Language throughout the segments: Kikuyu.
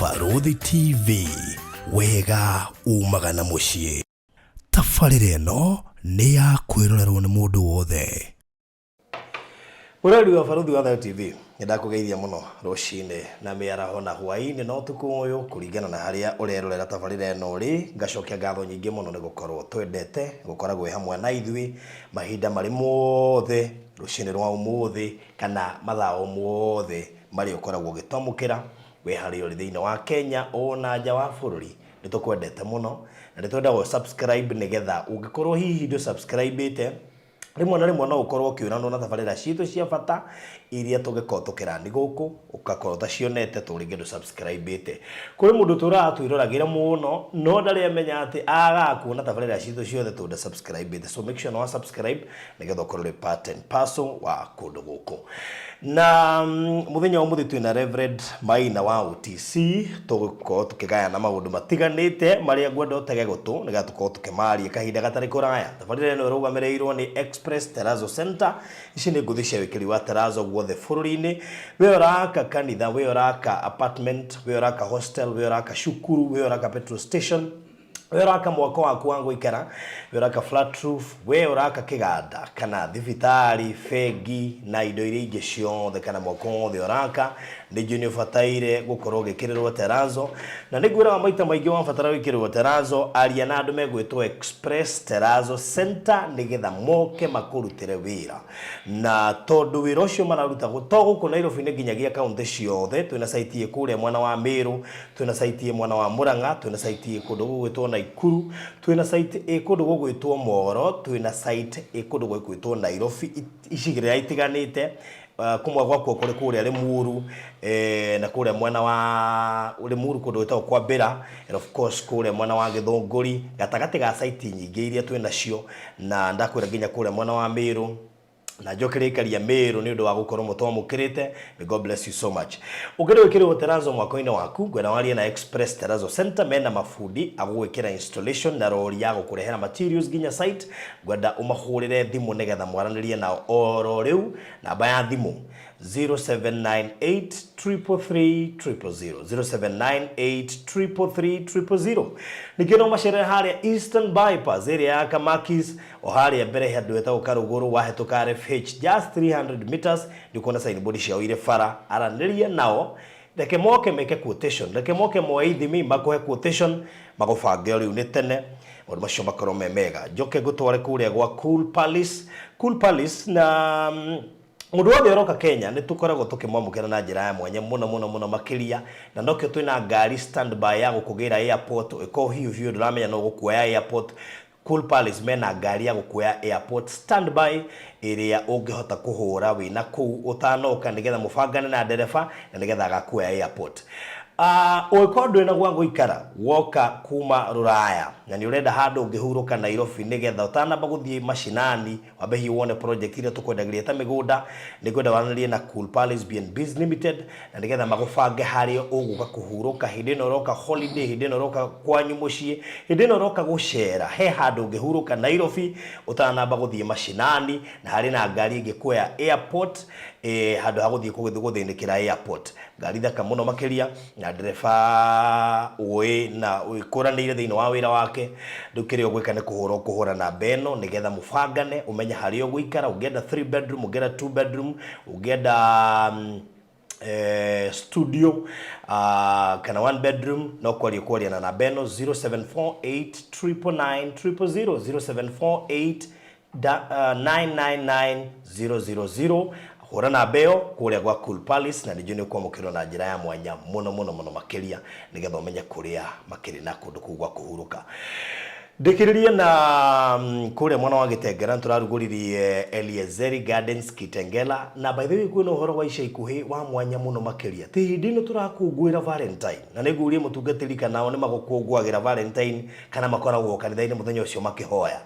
Barũthi TV, wega umaga na mũciĩ. Tabarĩra ĩno nĩ ya kwĩrorerwo nĩ mũndũ wothe. Mũrori wa Barũthi wa Thayo TV, nĩ ndakũgeithia mũno rũcinĩ na mĩaraho na hwaĩ-inĩ na ũtukũ ũyũ kũringana na harĩa ũrerorera tabarĩra ĩno ũrĩ. Ngacokia ngatho nyingĩ mũno nĩ gũkorwo twendete gũkoragwo wĩ hamwe na ithuĩ mahinda marĩ mothe, rũcinĩ rwa ũmũthĩ kana mathaa o mothe marĩa ũkoragwo ũgĩtwamũkĩra wĩ harĩa ũrĩ thĩinĩ wa Kenya ona nja wa bũrũri. Nĩ tũkwendete mũno na nĩ twendaga ũ subscribe nĩgetha ũngĩkorwo hihi ndũ subscribe ĩte, rĩmwe na rĩmwe no ũkorwo ũkĩũranwo na tabarĩra citũ cia bata iria tũngĩkorwo tũkĩrani gũkũ ũgakorwo ũtacionete tondũ rĩngĩ ndũ subscribe ĩte. Kũrĩ mũndũ ũtũraga twĩroragĩra mũno no ndarĩ amenya atĩ agaga kuona tabarĩra citũ ciothe tondũ nda subscribe ĩte. So make sure nĩ wa subscribe nĩgetha ũkorwo ũrĩ part and parcel wa kũndũ gũkũ. Na mũthenya wa ũmũthĩ twĩna Reverend Maina wa OTC, tũgũkorwo tũkĩgayana maũndũ matiganĩte marĩa ngwenda ũtege gũtũ nĩgetha tũkorwo tũkĩmaria kahinda gatarĩ kũraya. Tabarĩra ĩno ĩrũgamĩrĩirwo nĩ Express Terrazzo Center. Ici nĩ ngũthi cia wĩkĩri wa terrazzo guothe bũrũri-inĩ. We ũraka kanitha, we ũraka apartment, we ũraka hostel, we ũraka cukuru, we ũraka petrol station, we ũraka mwako waku wa gũikara, we ũraka flat roof, we ũraka kĩganda kana thibitarĩ, bengi na indo iria ingĩ ciothe kana mwako wothe ũraka, nĩ njũĩ nĩ ũbataire gũkorwo ũgĩkĩrĩrwo terrazzo. Na nĩ ngwĩraga maita maingĩ wabatara gwĩkĩrĩrwo terrazzo, aria na andũ megwĩtwo Express Terrazzo Center nĩgetha moke makũrutĩre wĩra. Na tondũ wĩra ũcio mararuta to gũkũ Nairobi nĩ nginyagia kaũntĩ ciothe, twĩna site ĩ kũrĩa mwena wa Meru, twĩna site ĩ mwena wa Murang'a, twĩna site ĩ kũndũ gũgwĩtwo Naikuru, twĩna site ĩ kũndũ gũgwĩtwo Moro, twĩna site ĩ kũndũ gũgwĩtwo Nairobi, icigĩrĩra itiganĩte, kũmwe gwakuo kũrĩ kũrĩa Limuru, na kũrĩa mwena wa Limuru kũndũ gwĩtagwo Kwambĩra, and of course kũrĩa mwena wa Gĩthũngũri, gatagatĩ ga site nyingĩ iria twĩ nacio, na ndakwĩra nginya kũrĩa mwena wa Meru, na njokeria aikari a Meru nĩ ũndũ wa gũkorwo mũtwamũkĩrĩte. May God bless you so much. Ũngĩenda gwĩkĩrĩrwo terrazzo mwako-inĩ waku, ngwenda warie na Express Terrazzo Center, mena mabundi a gũgwĩkĩra installation na rori ya gũkũrehera materials nginya site. Ngwenda ũmahũrĩre thimũ nĩgetha mwaranĩrie nao oro rĩu. Namba ya thimũ 0798 333 000, 0798 333 000. Ningĩ no macerere harĩa Eastern Bypass ĩrĩa ya Kamakis, o harĩa mbere handũ hetagwo Karũgũrũ, wahĩtũka RFH just 300 meters nĩ ũkuona signboard ciao irĩ bara. Aranĩria nao, reke moke meke quotation, reke moke moe ithimi makũhe quotation, magũbange o rĩu nĩ tene, maũndũ macio makorwo me mega. Njoke ngũtware kũrĩa gwa Cool Palace. Cool Palace na mũndũ wothe ũroka Kenya nĩ tũkoragwo tũkĩmwamũkĩra na njĩra ya mwanya mũno mũno mũno makĩria, na nokĩo twĩna ngari standby ya gũkũgĩra airport. Ĩkorwo hiũ biũ ndũramenya no gũkuoya airport, Cool Palace mena ngari ya gũkuoya airport standby ĩrĩa ũngĩhota kũhũra wĩna kũu ũtanoka nĩgetha mũbangane na ndereba na nĩgetha agakuoya airport. Ũngĩkorwo ndũrĩ na gwa gũikara woka kuma rũraya na nĩ ũrenda handũ ũngĩhurũka Nairobi nĩgetha ũtanamba gũthiĩ mashinani wambe hihi wone project iria tũkwendagĩria ta mĩgũnda, nĩ ngwenda waranĩrie na Cool Palace B&Bs Limited na nĩgetha magũbange harĩa ũgũka kũhurũka hĩndĩ ĩno ũroka holiday, hĩndĩ ĩno ũroka kwanyu mũciĩ, hĩndĩ ĩno ũroka gũcera, he handũ ũngĩhurũka Nairobi ũtanamba gũthiĩ mashinani, na harĩ na ngari ĩngĩkuoya airport, handũ ha gũthiĩ gũthĩnĩkĩra airport. Ngari thaka mũno makĩria na ndereba ũĩ na wĩkũranĩire thĩinĩ wa wĩra wake. Rĩu kĩrĩa ũgwĩka nĩ kũhũra ũkũhũra namba ĩno nĩgetha mũbangane ũmenye harĩa ũgũikara, ũngĩenda 3 bedroom, ũngĩenda 2 bedroom, ũngĩenda studio kana 1 bedroom, no kwaria kwaria na namba ĩno 0748 999 000, 0748 999 000. Hũra namba ĩyo kũrĩa gwa Cool Palace na ningĩ nĩ ũkwamũkĩrwo na njĩra ya mwanya mũno mũno mũno makĩria nĩgetha ũmenye kũrĩa makĩrĩ na kũndũ kũu gwa kũhurũka. Ndĩkĩrĩrie na kũrĩa mwena wa Gĩtengera nĩtũrarugũririe Eliezeri Gardens Kitengela, na by the way kwĩna ũhoro wa ica ikuhĩ wa mwanya mũno makĩria. Ti hĩndĩ ĩno tũrakũngũĩra Valentine, na nĩngũria mũtungatĩri kana o nĩmagũkũngũagĩra Valentine kana makoragwo kanitha-inĩ mũthenya ũcio makĩhoya.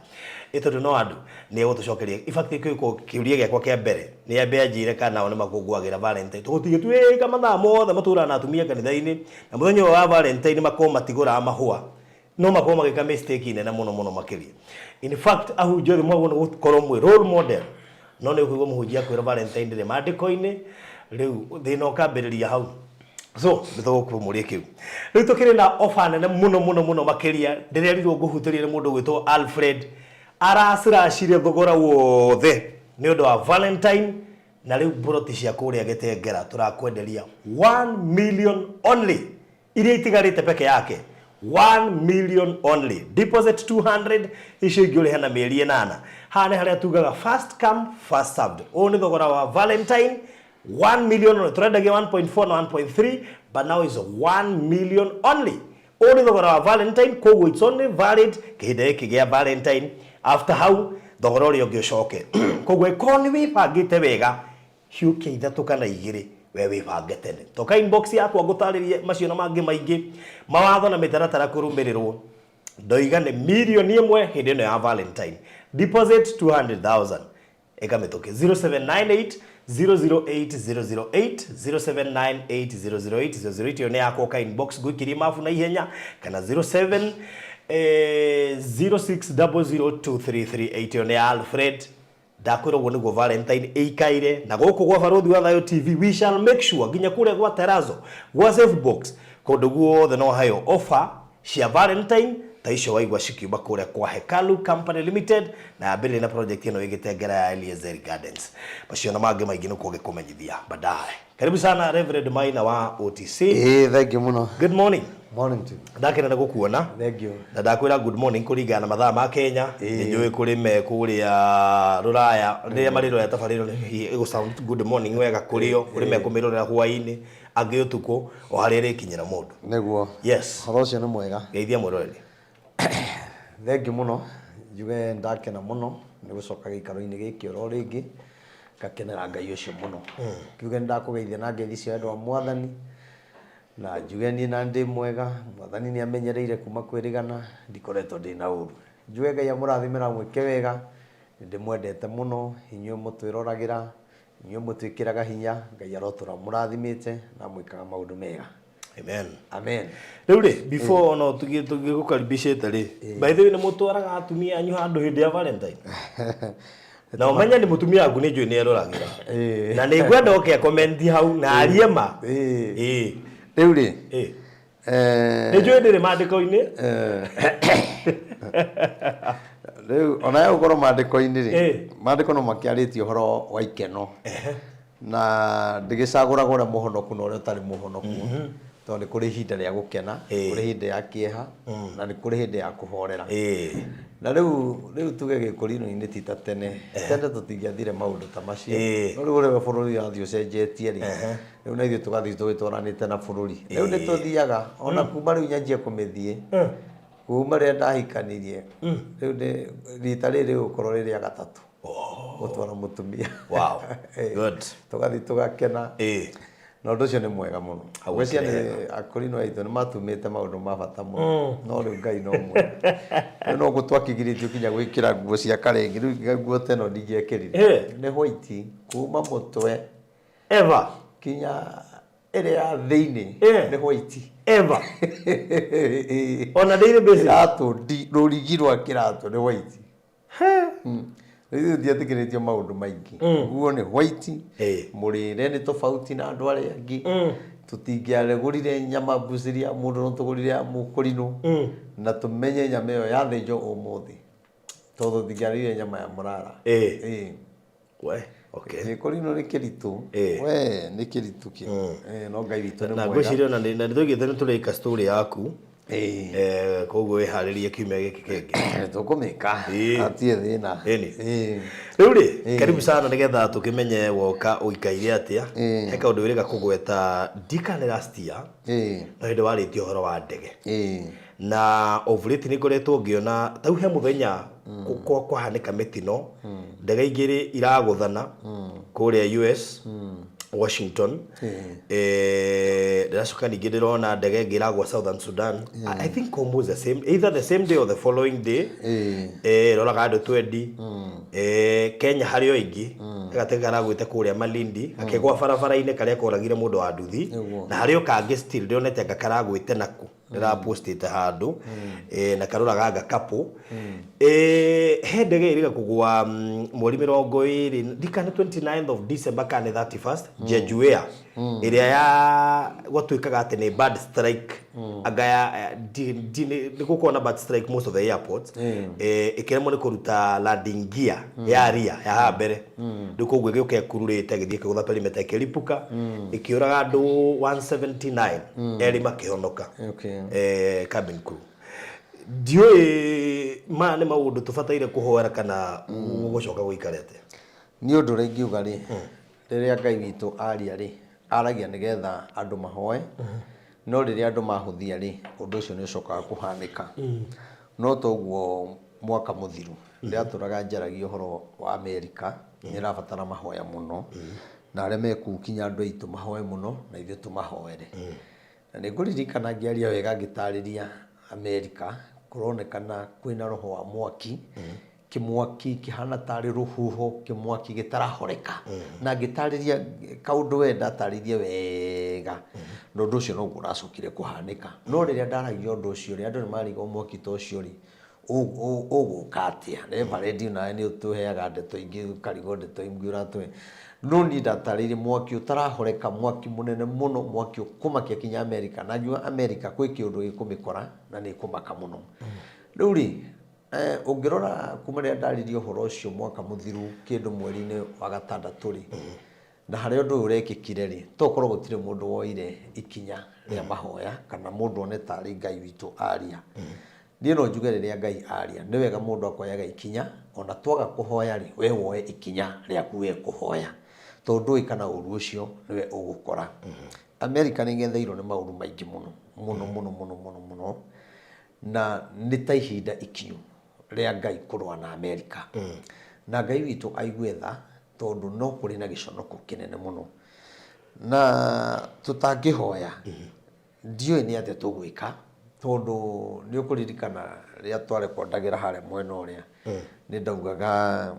Ĩ tondũ no andũ nĩ egũtũcokeria. In fact kĩu kĩũria gĩakwa kĩa mbere nĩ ambe anjĩre kana o nĩ makũngũagĩra Valentine. Tũgũtigĩtuĩka mathaa mothe matũraga na atumia kanitha-inĩ na mũthenya ũyũ wa Valentine makorwo matigũraga mahũa, no makorwo magĩka mistake nene mũno mũno makĩria. In fact ahunjia othe mwagĩrĩirwo nĩ gũkorwo mwĩ role model, no nĩ ũkũigua mũhunjia akwĩra Valentine ndĩrĩ maandĩko-inĩ, rĩu thĩna ũkambĩrĩria hau. So nĩ tũgũkũmũria kĩu. Rĩu tũkĩrĩ na ofa nene mũno mũno mũno makĩria. Ndĩrerirwo ngũhutĩrie nĩ mũndũ ũgwĩtwo Alfred, araciracire thogora wothe nĩ ũndũ wa Valentine. Na rĩu mburoti cia kũrĩa Gĩtengera tũrakwenderia 1 million only, iria itigarĩte peke yake, 1 million only, deposit 200, icio ingĩ ũrĩhe na mĩeri 8. Haha nĩ harĩa tugaga first come, first served. Ũyũ nĩ thogora wa Valentine, 1 million only. Tũrendagia 1.4 na 1.3, but now is 1 million only. Ũyũ nĩ thogora wa Valentine, koguo it's only valid kĩhinda gĩkĩ gĩa Valentine. After hau thogora ũrĩa ũngĩ ũcoke. Koguo ĩkorwo nĩ wĩbangĩte wega, hiũkia 3 kana 2, we wĩbange tene. Toka inbox yakwa ngũtarĩrie macio na mangĩ maingĩ, mawatho na mĩtaratara kũrũmĩrĩrwo. Ndoiga nĩ mirioni 1 hĩndĩ ĩno ya Valentine, deposit 200,000. Ĩka mĩtũkĩ, 0798 008 008, 0798 008 008. Ĩyo nĩ yakwa, ũka inbox ngũikĩrie mabu na ihenya, kana 07 06002338, ĩyo nĩ ya Alfred. Ndakwĩra ũguo nĩguo Valentine ĩikaire. Na gũkũ gwa Barũthi wa Thayũ TV, we shall make sure nginya kũrĩa gwa Terazo, gwa Safe Box, kũndũ guothe no hayo offer cia Valentine ta icio waigua cikiuma kũrĩa kwa Hekalu Company Limited, na yambĩrĩria na project ĩno ĩgĩtengera ya Eliezer Gardens. Macio na mangĩ maingĩ nĩkuo ngĩkũmenyithia baadaye. Karibu sana, Reverend Maina wa OTC. Ĩĩ, thank you mũno. Good morning. Morning to you. Ndakena nĩ gũkuona. Thank you. Na ndakwĩra good morning kũringana na mathaa ma Kenya. Nĩ njũĩ kũrĩ me kũrĩa rũraya rĩrĩa marĩrora tabarĩra ĩgũ sound good morning wega kũrĩ o, kũrĩ mekũmĩrorera hwaĩ-inĩ, angĩ ũtukũ, o harĩa ĩrĩkinyĩra mũndũ. Nĩguo. Yes. Ũhoro ũcio nĩ mwega. Geithia mwĩroreri. Thank you mũno. Njuge ndakena mũno nĩ gũcoka gĩikaro-inĩ gĩkĩ oro rĩngĩ, ngakenera Ngai ũcio mũno. Kiuge nĩ ndakũgeithia na ngeithi cia wendo wa Mwathani, na njuge niĩ na ndĩ mwega. Mwathani nĩ amenyereire kuma kwĩrĩgana, ndikoretwo ndĩna ũru. Njuge Ngai amũrathime na amwĩke wega. Nĩ ndĩmwendete mũno inyuĩ mũtwĩroragĩra, inyuĩ mũtwĩkĩraga hinya. Ngai arotũra mũrathimĩte na amwĩkaga maũndũ mega. Amen. Amen. Rĩu rĩ, before no tũgĩgũkaribicĩte rĩ, by the way, nĩ mũtwaraga atumia anyu handũ hĩndĩ ya Valentine? Na ũmenye nĩ mũtumia waku nĩ njũĩ nĩ eroragĩra. Na nĩ ngwenda oke comment hau na arie ma. Ĩĩ. Rĩu rĩ, Nĩ njũĩ ndĩrĩ maandĩko-inĩ. Rĩu ona gũkorwo maandĩko-inĩ rĩ, maandĩko no makĩarĩtie ũhoro wa ikeno, na ndĩgĩcagũraga ũrĩa mũhonoku na ũrĩa ũtarĩ mũhonoku, tondũ nĩ kũrĩ ihinda rĩa gũkena, kũrĩ hĩndĩ ya kĩeha, na nĩ kũrĩ hĩndĩ ya kũhorera. Na rĩu tuge gĩkũrinũ-inĩ ti ta tene. Tene tũtingĩathire maũndũ ta macio, no rĩu ũrĩa bũrũri ũrathiĩ ũcenjetie rĩ, rĩu na ithuĩ tũgathiĩ tũgĩtwaranĩte na bũrũri. Rĩu nĩ tũthiaga ona kuma rĩu nyanjia kũmĩthiĩ kuma rĩrĩa ndahikanirie. Rĩu nĩ rita rĩrĩ rĩgũkorwo rĩ rĩa gatatũ gũtwara mũtumia. Good. Tũgathiĩ tũgakena, na ũndũ ũcio nĩ mwega mũno. Hau Ngwĩciria gũtirĩ. Nĩ akũrinũ aitũ nĩ matumĩte maũndũ ma bata mũno, no rĩu Ngai no mwega. Rĩu no gũtwakĩgirĩtio kinya gwĩkĩra nguo cia karenge. Rĩu nguo ta ĩno ndingĩekĩrire. Nĩ white kuma mũtwe Ever. kinya ĩrĩa ya thĩinĩ. Nĩ white. Ever. Ona daily basis. Kĩratũ rũrigi rwa kĩratũ nĩ white. Rĩu ndietĩkĩrĩtio maũndũ maingĩ. Nguo nĩ white, mũrĩre nĩ tofauti na andũ arĩa angĩ. Tũtingĩagũrire nyama mbucĩri ya mũndũ, no tũgũrire ya mũkũrinũ, na tũmenye nyama ĩyo yathĩnjwo ũmũthĩ, tondũ tũtingĩarĩire nyama ya mũrara. We, okay. Gĩkũrinũ nĩ kĩritũ. We, nĩ kĩritũ kĩu. No Ngai witũ nĩ Na mwega. Ngwĩciria ona na nĩ tũigĩte nĩ tũrĩka story yaku. Koguo wĩharĩrie kiumia gĩkĩ kĩngĩ. Tũkũmĩka. Hatirĩ thĩna. Ĩni. Rĩu rĩ, karibu sana, nĩgetha tũkĩmenye woka ũikaire atĩa. He kaũndũ wĩrĩga kũgweta ndikane last year, no hĩndĩ warĩtie ũhoro wa ndege. Na of late nĩ ngoretwo ngĩona tau he mũthenya kwahanĩka mĩtino, ndege igĩrĩ iragũthana kũrĩa US, Washington. Ndĩracoka ningĩ ndĩrona ndege ĩngĩ ĩragwa Southern Sudan, I think almost the same, either the same day or the following day. Ĩroraga andũ 20. Kenya harĩ o ĩngĩ gatege karagwĩte kũrĩa Malindi, gakĩgwa barabara-inĩ, karĩa koragire mũndũ wa nduthi. Nĩguo. Na harĩ o kangĩ still ndĩronete anga karagwĩte naku. Ndĩrapostĩte handũ na Karura Ganga couple. He ndege ĩrĩga kũgwa mweri 20, ndikana 29th of December kana 31st, Jeju Air ĩrĩa ya gwatuĩkaga atĩ nĩ bird strike, anga ya nĩ gũkorwo na bird strike most of the airports, ĩkĩremwo nĩ kũruta landing gear ya ria ya haha mbere. Rĩu koguo ĩgĩũka ĩkururĩte, ĩgĩthiĩ ĩkĩgũtha perimeter, ĩkĩripũka, ĩkĩũraga andũ 179, erĩ makĩhonoka, cabin crew. Ndiũĩ maya nĩ maũndũ tũbataire kũhoera kana gũgũcoka gũikare atĩa. Niĩ ũndũ ũrĩa ingiuga rĩ, rĩrĩa Ngai witũ aria rĩ, aragia nĩgetha andũ mahoe, no rĩrĩa andũ mahũthia rĩ, ũndũ ũcio nĩ ũcokaga kũhanĩka. No toguo mwaka mũthiru ndĩratũraga njaragia ũhoro wa Amerika, nĩ ĩrabatara mahoya mũno, na arĩa me kũu kinya andũ aitũ mahoe mũno na ithuĩ tũmahoere. Na nĩ ngũririkana ngĩaria wega ngĩtarĩria Amerika kũronekana kwĩna roho wa mwaki, kĩmwaki kĩhana tarĩ rũhuho, kĩmwaki gĩtarahoreka, na ngĩtarĩria kaũndũ we ndatarĩirie wega, na ũndũ ũcio noguo ũracokire kũhanĩka. No rĩrĩa ndaragia ũndũ ũcio rĩ, andũ nĩ marigwo mwaki ta ũcio rĩ ũgũka atĩa. Reverend, nawe nĩ ũtũheaga ndeto ingĩ, ũkarigwo ndeto ingĩ ũratũhe, no niĩ ndatarĩirie mwaki ũtarahoreka, mwaki mũnene mũno, mwaki ũkũmakia kinya Amerika, na ngiuga Amerika kwĩ kĩũndũ gĩkũmĩkora na nĩ ĩkũmaka mũno. Rĩu rĩ, ũngĩrora kuma rĩrĩa ndaririe ũhoro ũcio mwaka mũthiru kĩndũ mweri-inĩ wa gatandatũ rĩ, na harĩa ũndũ ũyũ ũrekĩkire rĩ, to ũkorwo gũtirĩ mũndũ woire ikinya rĩa mahoya kana mũndũ one tarĩ Ngai witũ aria. Niĩ no njuge rĩrĩa Ngai aria nĩ wega mũndũ akoyaga ikinya, ona twaga kũhoya rĩ, we woe ikinya rĩaku we kũhoya, tondũ ndũĩ kana ũru ũcio nĩwe ũgũkora. Amerika nĩ ĩng'etheirwo nĩ maũru maingĩ mũno mũno mũno mũno mũno mũno, na nĩ ta ihinda ikinyu rĩa Ngai kũrũa na Amerika, na Ngai witũ aigue tha, tondũ no kũrĩ na gĩconoko kĩnene mũno na tũtangĩhoya. Ndiũĩ nĩ atĩa tũgwĩka, tondũ nĩ ũkũririkana rĩrĩa twarekondagĩra harĩa mwena ũrĩa, nĩ ndaugaga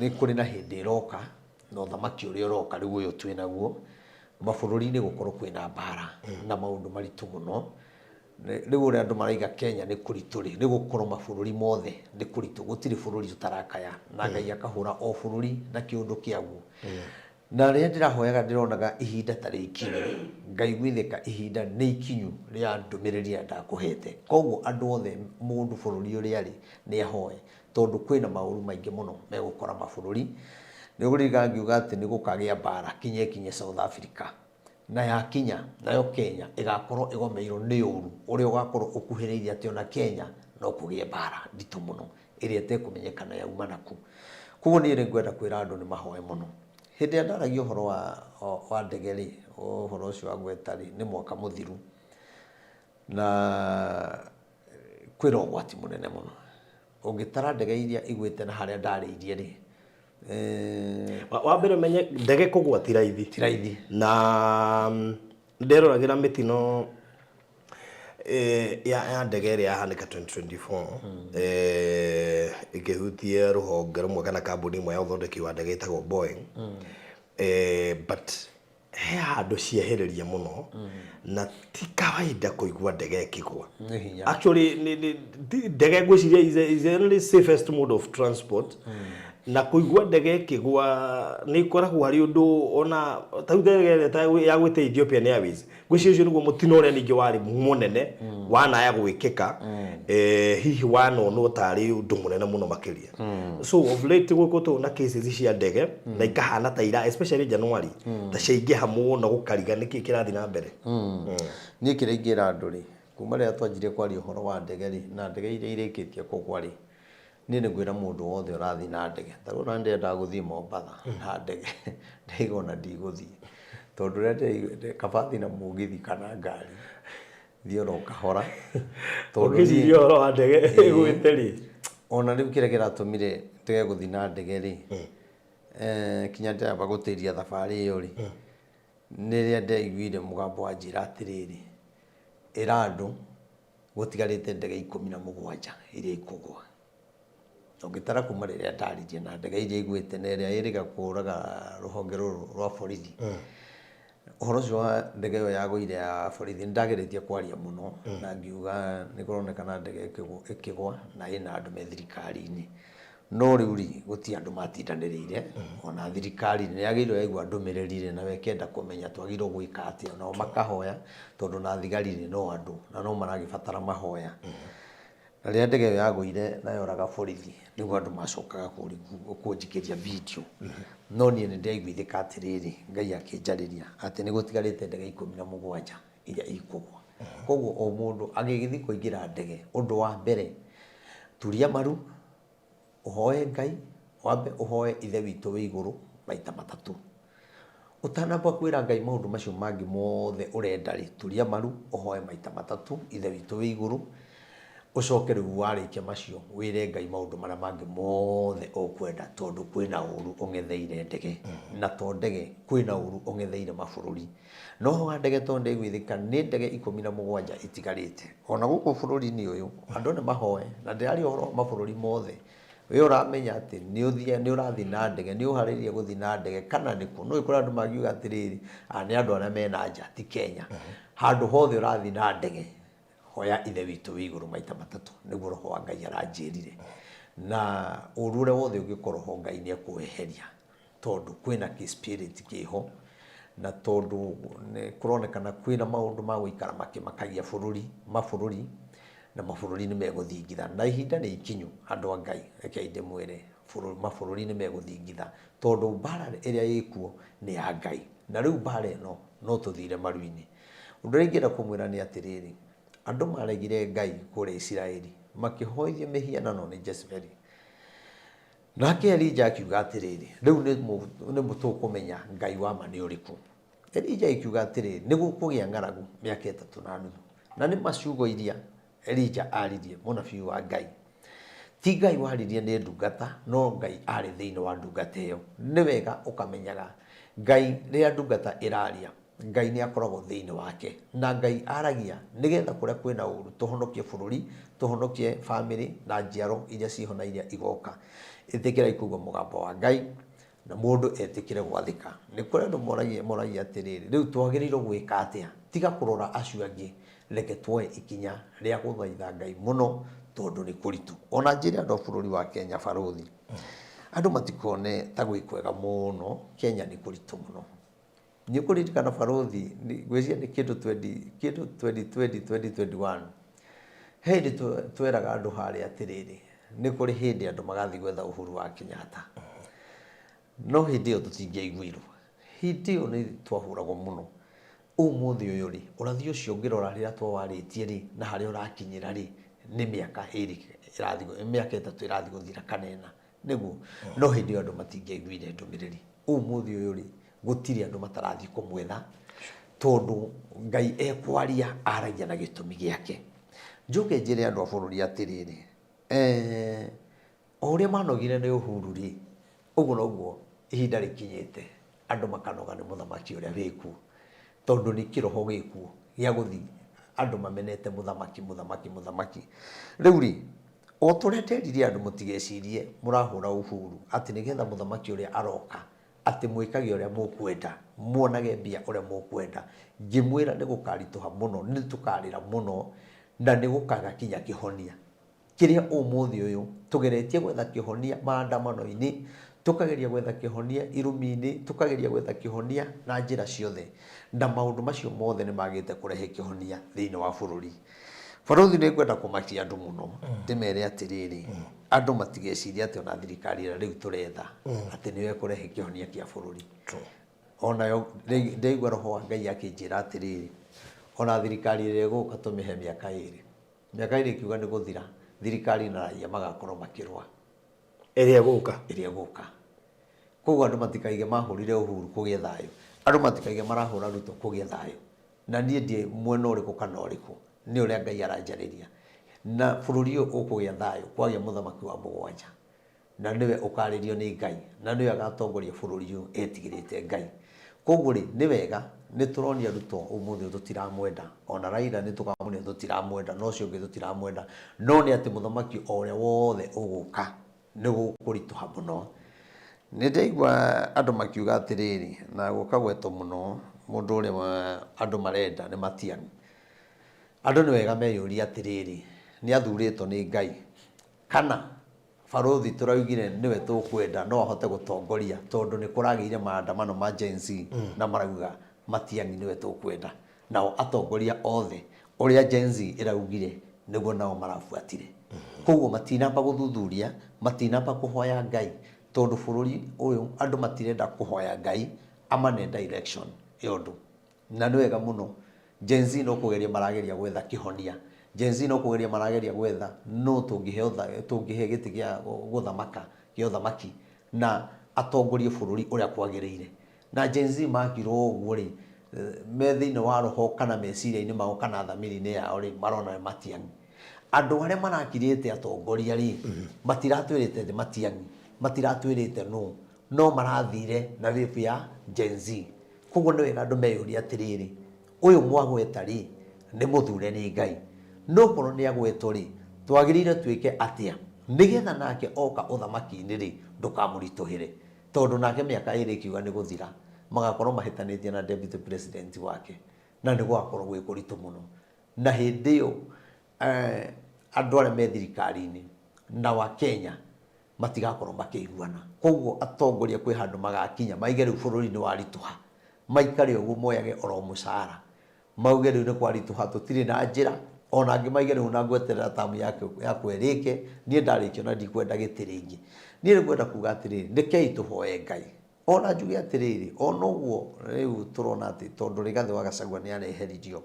nĩ kũrĩ na hĩndĩ ĩroka na ũthamaki ũrĩa ũroka rĩu ũyũ twĩ naguo, mabũrũri-inĩ gũkorwo kwĩna mbara na maũndũ maritũ mũno. Rĩu ũrĩa andũ maraiga Kenya nĩ kũritũ rĩ, nĩ gũkorwo mabũrũri mothe nĩ kũritũ, gũtirĩ bũrũri ũtarakaya, na Ngai akahũra o bũrũri na kĩũndũ kĩaguo. Na rĩrĩa ndĩrahoyaga ndĩronaga ihinda tarĩ ikinyu, ngaiguithĩka ihinda nĩ ikinyu rĩa ndũmĩrĩri ĩrĩa ndakũhete. Koguo andũ othe, mũndũ bũrũri ũrĩa arĩ nĩ ahoe, tondũ kwĩna maũru maingĩ mũno megũkora mabũrũri. Nĩ ũkũririkana ngiuga atĩ nĩ gũkagĩa mbara kinya ĩkinye South Africa, na yakinya nayo Kenya ĩgakorwo ĩgomeirwo nĩ ũru ũrĩa ũgakorwo ũkuhĩrĩirie, atĩ ona Kenya no kũgĩe mbara nditũ mũno ĩrĩa ĩtekũmenyekana yauma naku. Koguo niĩ nĩ ngwenda kwĩra andũ nĩ mahoe mũno. Hĩndĩ ĩrĩa ndaragia ũhoro wa ndege rĩ, ũhoro ũcio wa gweta rĩ, nĩ mwaka mũthiru, na kwĩna ũgwati mũnene mũno. Ũngĩtara ndege iria igwĩte na harĩa ndarĩirie rĩ, Wa mbere menye ndege kũgwa ti raithi. Ti raithi. Na nderoragĩra mĩtino ya ndege ĩrĩa yahanĩka 2024, ĩkĩhutia rũhonge rũmwe kana kambuni ĩmwe ya ũthondeki wa ndege ĩtagwo Boeing. But he handũ ciehĩrĩria mũno, na ti kawaida kũigua ndege ĩkĩgwa. Nĩ hinya. Actually ndege ngwĩciria is the only safest mode of transport, na kũigua ndege ĩkĩgwa nĩ ĩkoragwo harĩ ũndũ ona ta rĩu ndege ĩrĩa ta ya gwĩte Ethiopian Airways, ngwĩciria ũcio nĩguo mũtino ũrĩa ningĩ warĩ mũnene wanaya gwĩkĩka, hihi wanonwo tarĩ ũndũ mũnene mũno makĩria. So of late gũkoretwo na cases cia ndege na ikahana ta ira, especially January, ta ciaingĩha mũno, gũkariga nĩkĩ kĩrathiĩ na mbere. Niĩ kĩrĩa ingĩra andũ rĩ, kuma rĩrĩa twanjirie kwaria ũhoro wa ndege rĩ, na ndege iria irĩkĩtie kũgwa rĩ, niĩ nĩ ngwĩra mũndũ wothe ũrathiĩ na ndege, ta rĩu ona ndĩrendaga gũthiĩ Mombatha na ndege, ndaiga ona ndigũthiĩ, tondũ ũrĩa ndĩraigua kaba thiĩ na mũgithi kana ngari, thiĩ oro kahora, tondũ ũngĩciria ũhoro wa ndege ĩgwĩte rĩ. Ona rĩu kĩrĩa kĩratũmire ndege gũthiĩ na ndege rĩ, kinya ndĩramba gũtĩria thabarĩ ĩyo rĩ, nĩ rĩrĩa ndĩraiguire mũgambo wanjĩra atĩrĩrĩ, ĩra andũ gũtigarĩte ndege 17 iria ikũgwa. Ũngĩtara kuma rĩrĩa ndaririe na ndege iria igwĩte na ĩrĩa ĩrĩga kũraga rũhonge rũrũ rwa borithi. Ũhoro ũcio wa ndege ĩyo yagũire ya borithi nĩ ndageretie kwaria mũno na ngiuga nĩ kũronekana ndege ĩkĩgwa na ĩna andũ me thirikari-inĩ. No rĩu rĩ, gũtirĩ andũ matindanĩrĩire, ona thirikari nĩ yagĩrĩirwo yaigua ndũmĩrĩri rĩ, nayo ĩkenda kũmenya twagĩrĩirwo gwĩka atĩa, nao makahoya tondũ na thigari rĩ, no andũ na no maragĩbatara mahoya. Na rĩrĩa ndege ĩyo yagũire na yoraga borithi, nĩguo andũ macokaga kũnjikĩria video. No niĩ nĩ ndĩraiguithĩka atĩrĩrĩ, Ngai akĩnjarĩria atĩ nĩ gũtigarĩte ndege 17 iria ikũgwa. Koguo o mũndũ agĩgĩthiĩ kũingĩra ndege, ũndũ wa mbere, turia maru, ũhoe Ngai, wambe ũhoe Ithe witũ wĩ igũrũ maita matatũ. Ũtanamba kwĩra Ngai maũndũ macio mangĩ mothe ũrenda rĩ, turia maru ũhoe maita matatũ Ithe witũ wĩ igũrũ, ũcoke rĩu warĩkia macio wĩre Ngai maũndũ marĩa mangĩ mothe ũkwenda tondũ kwĩna ũru ũng'etheire ndege, na to ndege, kwĩna ũru ũng'etheire mabũrũri. No ho ha ndege tondũ ndĩguithĩka nĩ ndege 17 itigarĩte. Ona gũkũ bũrũri-inĩ ũyũ andũ nĩ mahoe, na ndĩraria ũhoro wa mabũrũri mothe. We ũramenya atĩ nĩ ũthiaga, nĩ ũrathiĩ na ndege, nĩ ũharĩrĩirie gũthiĩ na ndege kana nĩ kũ? Nĩũĩ kũrĩ andũ mangiuga atĩrĩrĩ, aya nĩ andũ arĩa me na nja ti Kenya. Handũ hothe ũrathiĩ na ndege, hoya Ithe witũ wĩ igũrũ maita matatũ, nĩguo Roho wa Ngai aranjĩrire. Na ũru ũrĩa wothe ũngĩkorwo ho Ngai nĩ ekũweheria. Tondũ kwĩna kĩ spirit kĩho, na tondũ nĩ kũronekana kwĩna maũndũ ma gũikara makĩmakagia bũrũri, mabũrũri, na mabũrũri nĩ megũthingitha. Na ihinda nĩ ikinyu andũ a Ngai, rekei ndĩmwĩre, mabũrũri nĩ megũthingitha, tondũ mbara ĩrĩa ĩkuo nĩ ya Ngai. Na rĩu mbara ĩno no tũthire maru-inĩ. Ũndũ ũrĩa ingĩenda kũmwĩra nĩ atĩrĩrĩ, andũ maregire Ngai kũrĩa Isiraeli, makĩhoithio mĩhianano nĩ Jezebeli. Nake Elija akiuga atĩrĩrĩ, Rĩu nĩ tũkũmenya Ngai wa ma nĩ ũrĩkũ. Elija akiuga atĩrĩrĩ, Nĩ gũkũgĩa ng'aragu mĩaka 3.5. Na nĩ ma ciugo iria Elija aaririe, mũnabii wa Ngai. Ti Ngai waririe nĩ ndungata, no Ngai aarĩ thĩinĩ wa ndungata ĩyo. Nĩ wega ũkamenyaga Ngai rĩrĩa ndungata ĩraria, Ngai nĩ akoragwo thĩinĩ wake. Na Ngai aragia nĩgetha kũrĩa kwĩna ũru tũhonokie bũrũri, tũhonokie bamĩrĩ na njiaro iria ciho na iria igoka. Ĩtĩkĩrai kũigua mũgambo wa Ngai na mũndũ etĩkĩre gwathĩka. Nĩ kũrĩ andũ moragia moragia atĩrĩrĩ, rĩu twagĩrĩirwo gwĩka atĩa? Tiga kũrora acio angĩ, reke tuoe ikinya rĩa gũthaitha Ngai mũno tondũ nĩ kũritũ. Ona njĩre andũ a bũrũri wa Kenya barũthi, andũ matikone ta gwĩ kwega mũno, Kenya nĩ kũritũ mũno. Nĩ ũkũririkana barũthi, ngwĩciria nĩ kĩndũ twendi, kĩndũ 2020, 2021, he hĩndĩ tweraga andũ harĩa atĩrĩrĩ, nĩ kũrĩ hĩndĩ andũ magathiĩ gwetha Uhuru wa Kenyatta. No hĩndĩ ĩyo tũtingĩaiguirwo. Hĩndĩ ĩyo nĩ twahũragwo mũno. Ũmũthĩ ũyũ rĩ, ũrathi ũcio ũngĩrora rĩrĩa twawarĩtie rĩ, na harĩa ũrakinyĩra rĩ, nĩ mĩaka ĩrĩ ĩrathiĩ, mĩaka 3 ĩrathiĩ gũthira kana ĩna. Nĩguo. No hĩndĩ ĩyo andũ matingĩaiguire ndũmĩrĩri. Ũmũthĩ ũyũ rĩ, gũtirĩ andũ matarathiĩ kũmwetha, tondũ Ngai ekwaria aragia na gĩtũmi gĩake. Njoke njĩre andũ a bũrũri atĩrĩrĩ, o ũrĩa manogire nĩ Uhuru rĩ, ũguo noguo ihinda rĩkinyĩte andũ makanoga nĩ mũthamaki ũrĩa wĩkuo, tondũ nĩ kĩroho gĩkuo gĩa gũthiĩ andũ mamenete mũthamaki, mũthamaki, mũthamaki. Rĩu rĩ, o ta ũrĩa nderire andũ mũtigecirie mũrahũra Uhuru atĩ nĩgetha mũthamaki ũrĩa aroka atĩ mwĩkage ũrĩa mũkwenda, muonage mbia ũrĩa mũkwenda, ngĩmwĩra nĩ gũkaritũha mũno, nĩ tũkarĩra mũno na nĩ gũkagakinya kĩhonia. Kĩrĩa ũmũthĩ ũyũ tũgeretie gwetha kĩhonia maandamano-inĩ, tũkageria gwetha kĩhonia irumi-inĩ, tũkageria gwetha kĩhonia na njĩra ciothe, na maũndũ macio mothe nĩ magĩte kũrehe kĩhonia thĩinĩ wa bũrũri. Barũthi nĩ ngwenda kũmakia andũ mũno, ndĩmere atĩrĩrĩ, andũ matigecirie atĩ ona thirikari ĩrĩa rĩu tũretha atĩ nĩyo ĩkũrehe kĩhonia kĩa bũrũri. Onayo ndaigua roho wa Ngai akĩnjĩra atĩrĩrĩ, ona thirikari ĩrĩa ĩgũka tũmĩhe mĩaka ĩrĩ. Mĩaka ĩrĩ ĩkiuga nĩ gũthira, thirikari na raia magakorwo makĩrũa. Ĩrĩa ĩgũka. Ĩrĩa ĩgũka. Koguo andũ matikaige mahũrire Uhuru kũgĩe thayũ. Andũ matikaige marahũra Ruto kũgĩe thayũ. Na niĩ ndiĩ mwena ũrĩkũ kana ũrĩkũ. Nĩ ũrĩa Ngai aranjarĩria. Na bũrũri ũyũ ũkũgĩa thayũ kwagĩa mũthamaki wa mũgwanja. Na nĩwe ũkaarĩrio nĩ Ngai, na nĩwe agatongoria bũrũri ũyũ etigĩrĩte Ngai. Koguo rĩ, nĩ wega, nĩ tũronia Ruto ũmũthĩ ũyũ tũtiramwenda, o na Raila nĩ tũkamuonia tũtiramwenda, na ũcio ũngĩ tũtiramwenda, no nĩ atĩ mũthamaki o ũrĩa wothe ũgũka, nĩ gũkũritũha mũno. Nĩ ndaigua andũ makiuga atĩrĩrĩ, na gũkagwetwo mũno Mũndũ ũrĩa andũ marenda nĩ Matiang'i. Andũ nĩ wega meyũrie atĩrĩrĩ, nĩ athurĩtwo nĩ Ngai kana barũthi tũraugire nĩwe tũkwenda no ahote gũtongoria, tondũ nĩ kũragĩire maandamano ma Gen Z na marauga Matiang'i nĩwe tũkwenda. Nao atongoria othe ũrĩa Gen Z ĩraugire nĩguo nao marabuatire. Koguo matinamba gũthuthuria, matinamba kũhoya Ngai, tondũ bũrũri ũyũ andũ matirenda kũhoya Ngai amane direction ya ũndũ. Na nĩ wega mũno Gen Z no kũgeria marageria gwetha kĩhonia. Gen Z no kũgeria marageria gwetha nũ tũngĩhe tũngĩhe gĩtĩ gĩa gũthamaka gĩa ũthamaki na atongorie bũrũri ũrĩa kwagĩrĩire. Na Gen Z makirwo ũguo rĩ, me thĩinĩ wa roho kana meciria-inĩ mao kana thamiri-inĩ yao rĩ, marona nĩ Matiang'i. Andũ arĩa marakirĩte atongoria rĩ, matiratwĩrĩte nĩ Matiang'i, matiratwĩrĩte nũ, no marathire na wave ya Gen Z. Koguo nĩ wega andũ meyũrie atĩrĩrĩ, ũyũ mwagweta rĩ, nĩ mũthure nĩ Ngai? No korwo nĩ agwetwo rĩ, twagĩrĩire twĩke atĩa nĩgetha nake oka ũthamaki-inĩ rĩ, ndũkamũritũhĩre? Tondũ nake mĩaka ĩrĩ ĩkiuga nĩ gũthira, magakorwo mahĩtanĩtie na deputy president wake, na nĩ gũgakorwo gwĩ kũritũ mũno. Na hĩndĩ ĩyo andũ arĩa me thirikari-inĩ na wa Kenya matigakorwo makĩiguana. Koguo atongoria kwĩ handũ magakinya maige rĩu bũrũri nĩ waritũha, maikare ũguo moyage oro mũcara, mauge rĩu nĩ kwaritũha tũtirĩ na njĩra, ona angĩ maige rĩu ona ngweterera tamu yakwa ĩrĩke, niĩ ndarĩkia ona ndikwenda gĩtĩ rĩngĩ. Niĩ rĩu ngwenda kuga atĩrĩrĩ, rekei tũhoe Ngai. Ona njuge atĩrĩrĩ, ona ũguo rĩu tũrona atĩ tondũ Rigathĩ wa Gachagua nĩ areheririo,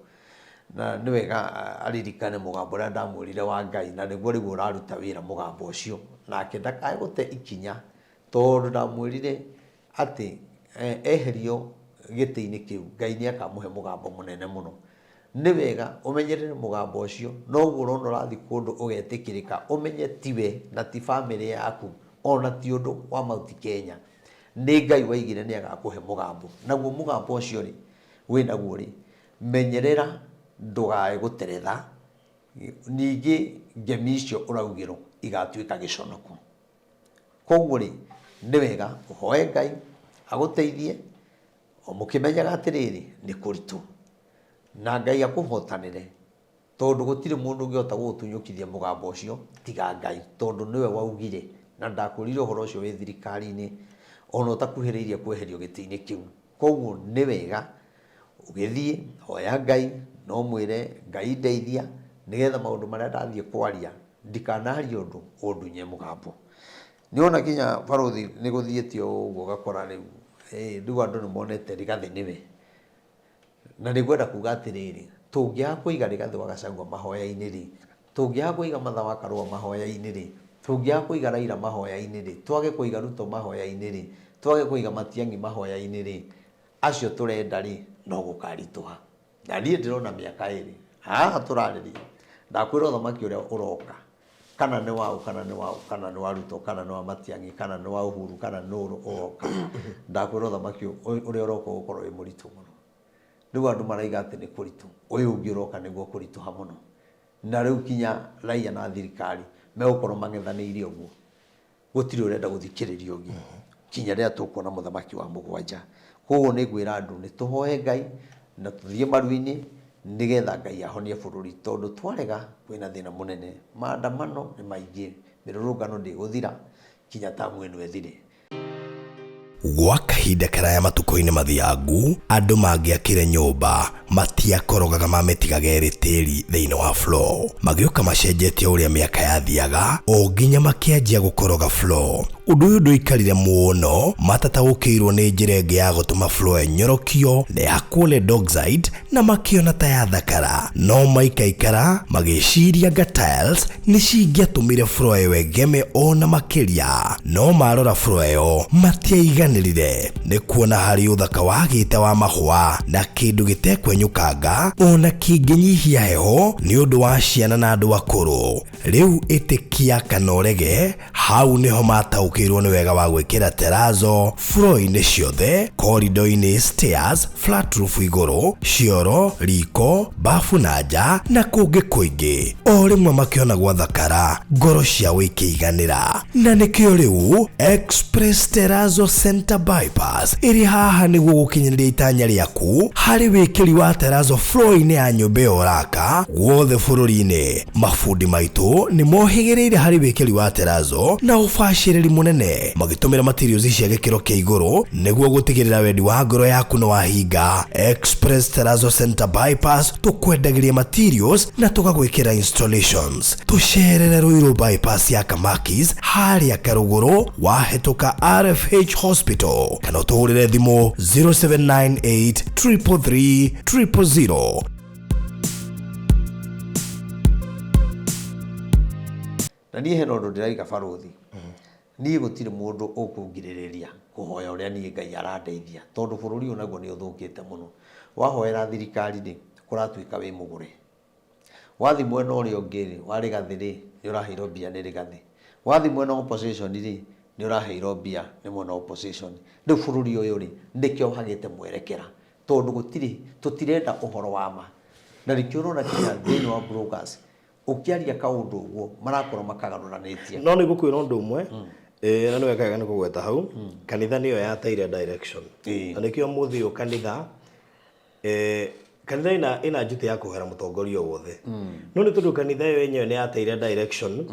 na nĩ wega aririkane mũgambo ũrĩa ndamwĩrire wa Ngai, na nĩguo rĩu ũraruta wĩra mũgambo ũcio, nake ndakae gũte ikinya, tondũ ndamwĩrire atĩ eherio gĩtĩ-inĩ kĩu, Ngai nĩ akamũhe mũgambo mũnene mũno. Nĩ wega ũmenyerere mũgambo ũcio, na ũguo ũrona ũrathiĩ kũndũ ũgetĩkĩrĩka, ũmenye tiwe na ti bamĩrĩ yaku, ona ti ũndũ wa Mount Kenya. Nĩ Ngai waigire nĩ agakũhe mũgambo. Naguo mũgambo ũcio rĩ, wĩnaguo rĩ, menyerera ndũkae gũteretha, ningĩ ngemi icio ũraugĩrwo igatuĩka gĩconoko. Koguo rĩ, nĩ wega ũhoe Ngai agũteithie, o mũkĩmenyaga atĩrĩrĩ, nĩ kũritũ. Na Ngai akũhotanĩre, tondũ gũtirĩ mũndũ ũngĩhota gũgũtunyũkithia mũgambo ũcio tiga Ngai, tondũ nĩwe waugire, na ndakwĩrire ũhoro ũcio wĩ thirikari-inĩ, ona ũtakuhĩrĩirie kweherio gĩtĩ-inĩ kĩu. Koguo nĩ wega ũgĩthiĩ, hoya Ngai, na ũmwĩre Ngai ndeithia, nĩgetha maũndũ marĩa ndathiĩ kwaria ndikanarie ũndũ ũndunye mũgambo. Nĩwona kinya barũthi nĩ gũthiĩte o ũguo ũgakora rĩu rĩu andũ nĩ monete Rigathĩ nĩwe. Na nĩ ngwenda kuga atĩrĩrĩ, tũngĩaga kũiga Rigathĩ wa Gachagua mahoya-inĩ rĩ, tũngĩaga kũiga Martha wa Karũa mahoya-inĩ rĩ, tũngĩaga kũiga Raila mahoya-inĩ rĩ, twage kũiga Ruto mahoya-inĩ rĩ, twage kũiga Matiang'i mahoya-inĩ rĩ, acio tũrenda rĩ, no gũkaritũha. Na niĩ ndĩrona mĩaka ĩrĩ haha tũrarĩria, ndakwĩra ũthamaki ũrĩa ũroka, kana nĩ wa ũ, kana nĩ wa ũ, kana nĩ wa Ruto, kana nĩ wa Matiang'i, kana nĩ wa Uhuru, kana nĩ ũrũ ũroka, ndakwĩra ũthamaki ũrĩa ũroka ũgũkorwo wĩ mũritũ mũno. Rĩu andũ maraiga atĩ nĩ kũritũ, ũyũ ũngĩ ũroka nĩguo kũritũha mũno. Na rĩu kinya raia na thirikari megũkorwo mang'ethanĩire ũguo. Gũtirĩ ũrenda gũthikĩrĩria ũngĩ kinya rĩrĩa tũkuona mũthamaki wa mũgwanja. Koguo nĩ ngwĩra andũ nĩ tũhoe Ngai na tũthiĩ maru-inĩ nĩgetha Ngai ahonie bũrũri, tondũ twarega kwĩna thĩna mũnene. Maandamano nĩ maingĩ, mĩrũrũngano ndĩgũthira kinya tamu ĩno ĩthire. Gwa kahinda karaya matukũ-inĩ mathiangu, andũ mangĩakire nyũmba matiakorogaga mamĩtigaga ĩrĩ tĩri thĩinĩ wa floor. Magĩũka macenjetie ũrĩa mĩaka yathiaga o nginya makĩanjia gũkoroga floor. Ũndũ ũyũ ndũikarire mũno matataũkĩirwo nĩ njĩra ĩngĩ ya gũtũma floor ĩnyorokio na ĩhakwo lead oxide na makĩona ta yathakara. No maikaikara magĩciria anga tiles nĩ cingĩatũmire floor ĩyo ĩgeme o na makĩria. No marora floor ĩyo matiaiganĩrire nĩ kuona harĩ ũthaka wagĩte wa mahũa na kĩndũ gĩtekwenyorokio. kwenyũkanga ona kĩngĩnyihia heho nĩ ũndũ wa ciana na andũ akũrũ. Rĩu ĩtĩkia kana ũrege, hau nĩho mataũkĩirwo nĩ wega wa gwĩkĩra terazo floor-inĩ ciothe, corridor-inĩ, stairs, flat roof igũrũ, cioro, riko, bafu na nja na kũngĩ kũingĩ. O rĩmwe makĩona gwathakara, ngoro ciao ikĩiganĩra. Na nĩkĩo rĩu Express Terrazzo Center Bypass ĩrĩ haha nĩguo gũkinyanĩria itanya rĩaku harĩ wĩkĩri wa terrazzo floor-inĩ ya nyũmba ĩyo ũraka guothe bũrũri-inĩ. Mabundi maitũ nĩ mohĩgĩrĩire harĩ wĩkĩri wa terrazzo na ũbacĩrĩri mũnene magĩtũmĩra materials cia gĩkĩro kĩa igũrũ nĩguo gũtigĩrĩra wendi wa ngoro yaku nĩ wahinga. Express Terrazzo Center Bypass tũkwendagĩria materials na tũgagwĩkĩra installations. Tũcerere Ruiru Bypass ya Kamakis harĩa Karũgũrũ wahĩtũka RFH Hospital kana ũtũhũrĩre thimũ 0798 333 000. Na niĩ hena ũndũ ndĩraiga barũthi, niĩ gũtirĩ mũndũ ũkũngirĩrĩria kũhoya ũrĩa niĩ Ngai arandeithia, tondũ bũrũri ũyũ naguo nĩ ũthũkĩte mũno. Wahoera thirikari rĩ, kũratuĩka wĩ mũgũre. Wathi mwena ũrĩa ũngĩ rĩ, wa Rigathĩ rĩ, nĩ ũraheirwo mbia nĩ Rigathĩ. Wathi mwena wa opposition rĩ, nĩ ũraheirwo mbia nĩ mwena wa opposition. Rĩu bũrũri ũyũ rĩ, nĩkĩo wagĩte mwerekera, tondũ gũtirĩ, tũtirenda ũhoro wa ma. Na nĩkĩo ũrona kinya thĩinĩ wa bloggers, ũkĩaria kaũndũ ũguo, marakorwo makagarũranĩtie. No nĩ ngũkwĩra ũndũ ũmwe, na nĩ wega nĩ kũgweta hau, kanitha nĩyo yateire direction. Na nĩkĩo ũmũthĩ ũyũ kanitha, kanitha ĩna njuti ya kũhoera mũtongoria o wothe. No nĩ tondũ kanitha ĩyo yenyewe nĩ yateire direction,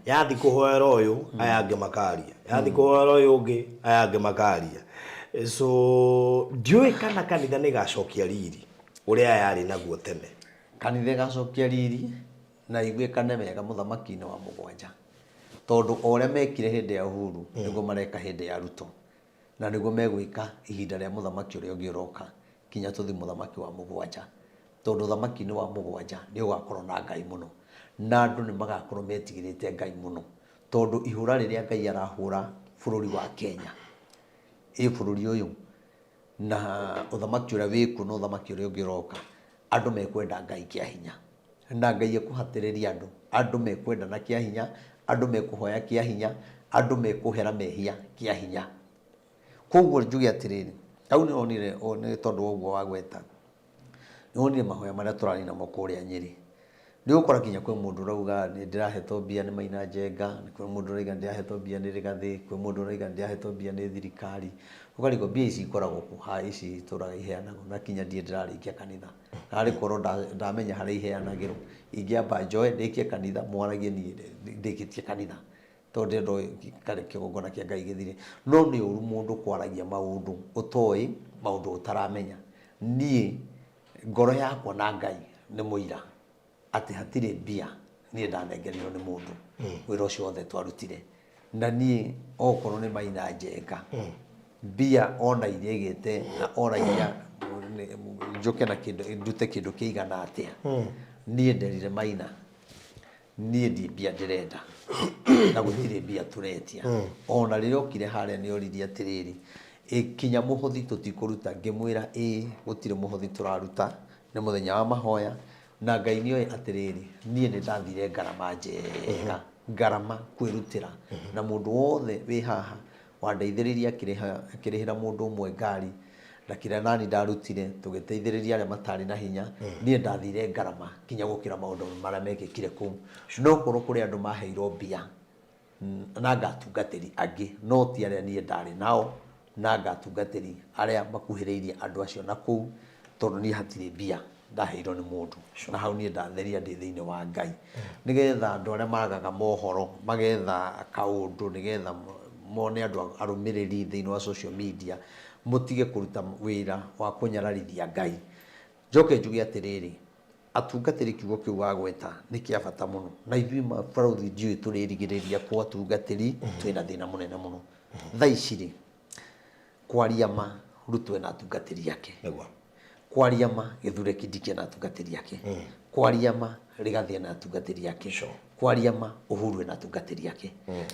yathi kũhoera ũyũ, aya angĩ makaria. Yathi kũhoera ũyũ ũngĩ, aya angĩ makaria. So, ndiũĩ kana kanitha nĩ ĩgacokia riri ũrĩa yarĩ naguo tene. Kanitha ĩgacokia riri na iguĩkane wega mũthamaki-inĩ wa mũgwanja. Tondũ o ũrĩa mekire hĩndĩ ya Uhuru, nĩguo mareka hĩndĩ ya Ruto. Na nĩguo megwĩka ihinda rĩa mũthamaki ũrĩa ũngĩ ũroka, kinya tũthiĩ mũthamaki wa mũgwanja. Tondũ ũthamaki-inĩ wa mũgwanja nĩ ũgakorwo na Ngai mũno. Na andũ nĩ magakorwo metigĩrĩte Ngai mũno. Tondũ ihũra rĩrĩa Ngai arahũra bũrũri wa Kenya, ĩ bũrũri ũyũ na ũthamaki ũrĩa wĩkuo na ũthamaki ũrĩa ũngĩ ũroka, andũ mekwenda Ngai kĩa hinya. Na Ngai ekũhatĩrĩria andũ, andũ mekwendana kĩa hinya, andũ mekũhoya kĩa hinya, andũ mekũhera mehia kĩa hinya. Koguo njuge atĩrĩrĩ, hau nĩ wonire, nĩ tondũ wa ũguo wagweta, nĩ wonire mahoya marĩa tũrarĩ namo kũrĩa Nyĩrĩ. Nĩ ũgũkora nginya kwĩ mũndũ ũrauga nĩ ndĩrahetwo mbia nĩ Maina Njenga, kwĩ mũndũ ũrauga nĩ ndĩrahetwo mbia nĩ Rĩgathĩ, kwĩ mũndũ ũrauga nĩ ndĩrahetwo mbia nĩ thirikari. Ũkarigwo mbia ici ikoragwo kũ? Ha ici itũraga iheanagwo na kinya ndirĩ ndĩrarĩkia kanitha. Narĩ korwo ndamenya harĩa iheanagĩrwo, ingĩamba njoe ndĩkie kanitha mwaragie niĩ ndĩkĩtie kanitha. Tondũ ndĩrenda kĩgongona kĩa Ngai gĩthire. No nĩ ũru mũndũ kwaragia maũndũ ũtoĩ, maũndũ ũtaramenya. Niĩ ngoro yakwa na Ngai nĩ mũira atĩ hatirĩ mbia niĩ ndanengerirwo nĩ mũndũ wĩra ũcio wothe twarutire. Na niĩ okorwo nĩ Maina Njenga, mbia ona iria aigĩte na oragia njũke na kĩndũ, ndute kĩndũ kĩigana atĩa, niĩ nderire Maina niĩ ndi mbia ndĩrenda na gũtirĩ mbia tũretia. Ona rĩrĩa okire harĩa nĩ oririe atĩrĩrĩ, ĩ kinya mũhothi tũtikũruta? Ngĩmwĩra ĩ gũtirĩ mũhothi tũraruta, nĩ mũthenya wa mahoya, na Ngai nĩ oĩ atĩrĩrĩ, niĩ nĩ ndathire ngarama njega, ngarama kwĩrutĩra, na mũndũ wothe wĩ haha wandeithĩrĩirie akĩrĩhĩra mũndũ ũmwe ngari, na kĩrĩa nani ndarutire, tũgĩteithĩrĩria arĩa matarĩ na hinya, niĩ ndathire ngarama nginya gũkĩra maũndũ marĩa mekĩkire kũu. No korwo kũrĩ andũ maheirwo mbia, na anga atungatĩri angĩ, no ti arĩa niĩ ndarĩ nao, na anga atungatĩri arĩa makuhĩrĩirie andũ acio na kũu, tondũ niĩ hatirĩ mbia ndaheirwo nĩ mũndũ. Na hau niĩ ndatheria ndĩ thĩinĩ wa Ngai. Nĩgetha andũ arĩa maragaga mohoro, magetha kaũndũ nĩgetha mone andũ arũmĩrĩri thĩinĩ wa social media, mũtige kũruta wĩra wa kũnyararithia Ngai. Njoke njuge atĩrĩrĩ, atungatĩri kiugo kĩu wagweta nĩ kĩa bata mũno. Na ithuĩ mabarũthi ndiũĩ tũrĩrigĩrĩria kwa atungatĩri, twĩna thĩna mũnene mũno. Thaa ici rĩ, kwaria ma, Ruto ena atungatĩri ake. Kwaria ma, Gĩthure Kindiki ena atungatĩri ake. Kwaria ma, Rigathĩ ena atungatĩri ake. Kwaria ma, Uhuru ena atungatĩri ake.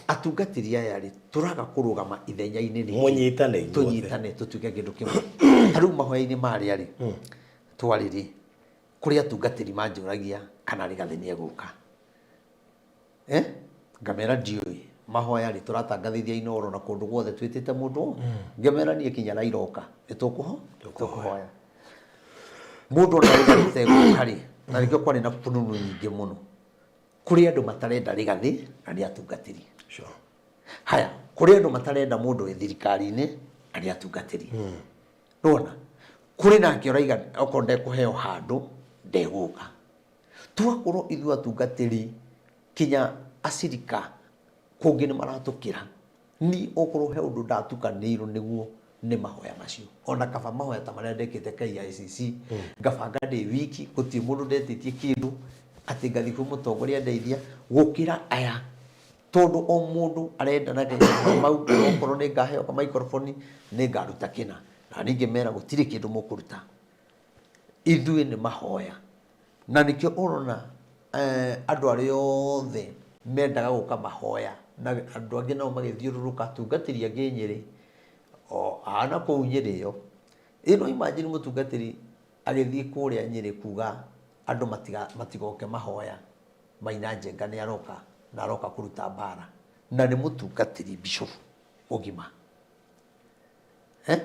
Atungatĩri aya rĩ, tũraga kũrũgama ithenya-inĩ nĩkĩ? Mũnyitane inyuothe. Tũnyitane tũtuĩke kĩndũ kĩmwe. Ta rĩu mahoya-inĩ marĩa rĩ, Twarĩ rĩ, kũrĩ atungatĩri manjũragia kana Rigathĩ nĩ egũka. Eh? Ngamera ndiũĩ. Mahoya rĩ, tũratangathithia Inooro na kũndũ guothe twĩtĩte mũndũ. Ngamera niĩ kinya Raila oka, nĩ tũkũhoya. Mũndũ ona Rigathĩ tegũka rĩ, na nĩkĩo kwarĩ na fununu nyingĩ mũno. Kũrĩ andũ matarenda Rigathĩ na nĩ atungatĩri. Haya, kũrĩ andũ matarenda mũndũ wĩ thirikari-inĩ na nĩ atungatĩri. Nĩwona? Kũrĩ nake ũraiga okorwo ndekũheo handũ ndegũka. Tũgakorwo ithuĩ atungatĩri kinya acirika kũngĩ nĩ maratũkĩra. Niĩ okorwo he ũndũ ndatukanĩirwo nĩguo nĩ mahoya macio. Ona kaba mahoya ta marĩa ndekĩte KICC, ngabanga ndĩ wiki, gũtirĩ mũndũ ndetĩtie kĩndũ, atĩ ngathiĩ kwĩ mũtongoria ndeithia, gũkĩra aya. Tondũ o mũndũ arenda na mau, okorwo nĩ ngaheo ka microphone nĩ ngaruta kĩna. Na niĩ ngĩmera gũtirĩ kĩndũ mũkũruta. Ithuĩ nĩ mahoya. Na nĩkĩo ũrona andũ arĩa othe mendaga gũka mahoya, na andũ angĩ nao magĩthiũrũrũka, atungatĩri angĩ Nyĩrĩ, o a na kũu Nyĩrĩ ĩyo. Ĩ no imagine mũtungatĩri agĩthiĩ kũrĩa Nyĩrĩ kuga andũ matigoke mahoya, Maina Njenga nĩ aroka na aroka kũruta mbara, na nĩ mũtungatĩri bishop mũgima. Eh?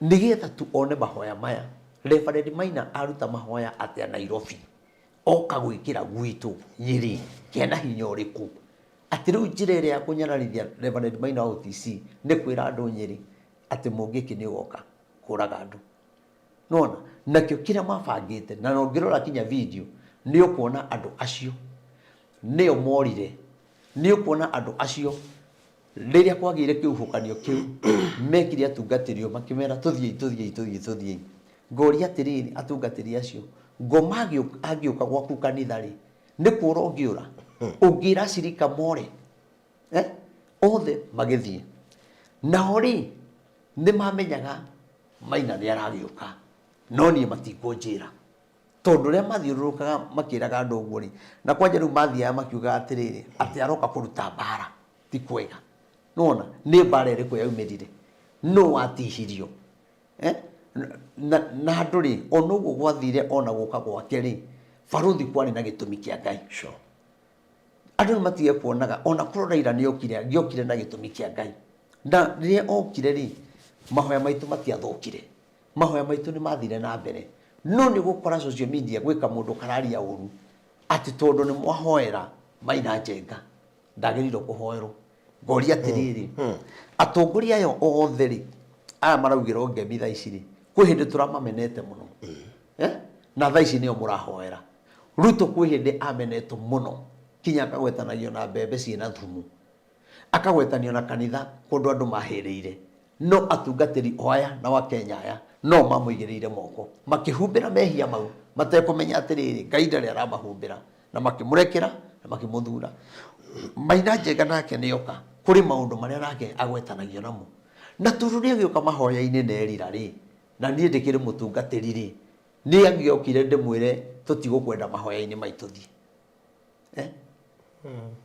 Nĩgetha tu one mahoya maya. Reverend Maina aruta mahoya atĩa Nairobi? Oka gwĩkĩra gwitũ Nyĩrĩ kena hinya ũrĩkũ? Atĩ rĩu njĩra ĩrĩa ya kũnyararithia Reverend Maina wa OTC nĩ kwĩra andũ Nyĩrĩ atĩ mũngĩkĩ nĩ ũgoka kũraga andũ. Nĩwona? Nakĩo kĩrĩa mabangĩte, na ũngĩrora kinya video, nĩ ũkuona andũ acio nĩo morire. Nĩ ũkuona andũ acio rĩrĩa kwagĩire kĩhuhũkanio kĩu, mekire atungatĩri o makĩmera tũthiĩi, tũthiĩi, tũthiĩi, tũthiĩi. Ngoria atĩrĩrĩ, atungatĩri acio, ngoma angĩũka gwaku kanitha rĩ, nĩ kũũra ũngĩũra? Ũngĩra acirika more? Eh? Othe magĩthiĩ. Nao rĩ, nĩ mamenyaga Maina nĩ aragĩũka, no niĩ matikũnjĩra. Tondũ ũrĩa mathiũrũrũkaga makĩraga andũ ũguo rĩ, na kwanja rĩu mathiaga makiugaga atĩrĩrĩ, atĩ aroka kũruta mbara, ti kwega. Nĩwona, nĩ mbara ĩrĩkũ yaumĩrire? Nũ watihirio? Eh? Na, na andũ rĩ, ona ũguo gwathire ona gũka gwake rĩ, barũthi kwarĩ na gĩtũmi kĩa Ngai. Sure. Andũ nĩ matige kuonaga, ona korwo Raila nĩ okire, angĩokire na gĩtũmi kĩa Ngai. Na rĩrĩa okire rĩ, mahoya maitũ matiathũkire. Mahoya maitũ nĩ mathire na mbere. No nĩ ũgũkora social media gwĩ kamũndũ kararia ũru, atĩ tondũ nĩ mwahoera Maina Njenga, ndagĩrĩirwo kũhoerwo. Ngoria atĩrĩrĩ, atongoria aya othe rĩ, aya maraugĩrwo ngemi thaa ici rĩ, kwĩ hĩndĩ tũramamenete mũno. Eh? Na thaa ici nĩo mũrahoera. Ruto kwĩ hĩndĩ amenetwo mũno kinya akagwetanagio na mbembe ciĩna thumu. Akagwetanio na kanitha kũndũ andũ mahĩrĩire. No atungatĩri o aya na Wakenya aya no mamũigĩrĩire moko makĩhumbĩra mehia mau matekũmenya atĩrĩrĩ Ngai ndarĩ aramahumbĩra na makĩmũrekera na makĩmũthura. Maina Njenga nake nĩoka kũrĩ maũndũ marĩa nake agwetanagio namo. Na tondũ nĩagĩũka mahoya-inĩ na erira rĩ, na niĩ ndĩkĩrĩ mũtungatĩri rĩ, nĩ angĩokire ndĩmwĩre tũtigũkwenda mahoya-inĩ maitũ thiĩ. Eh?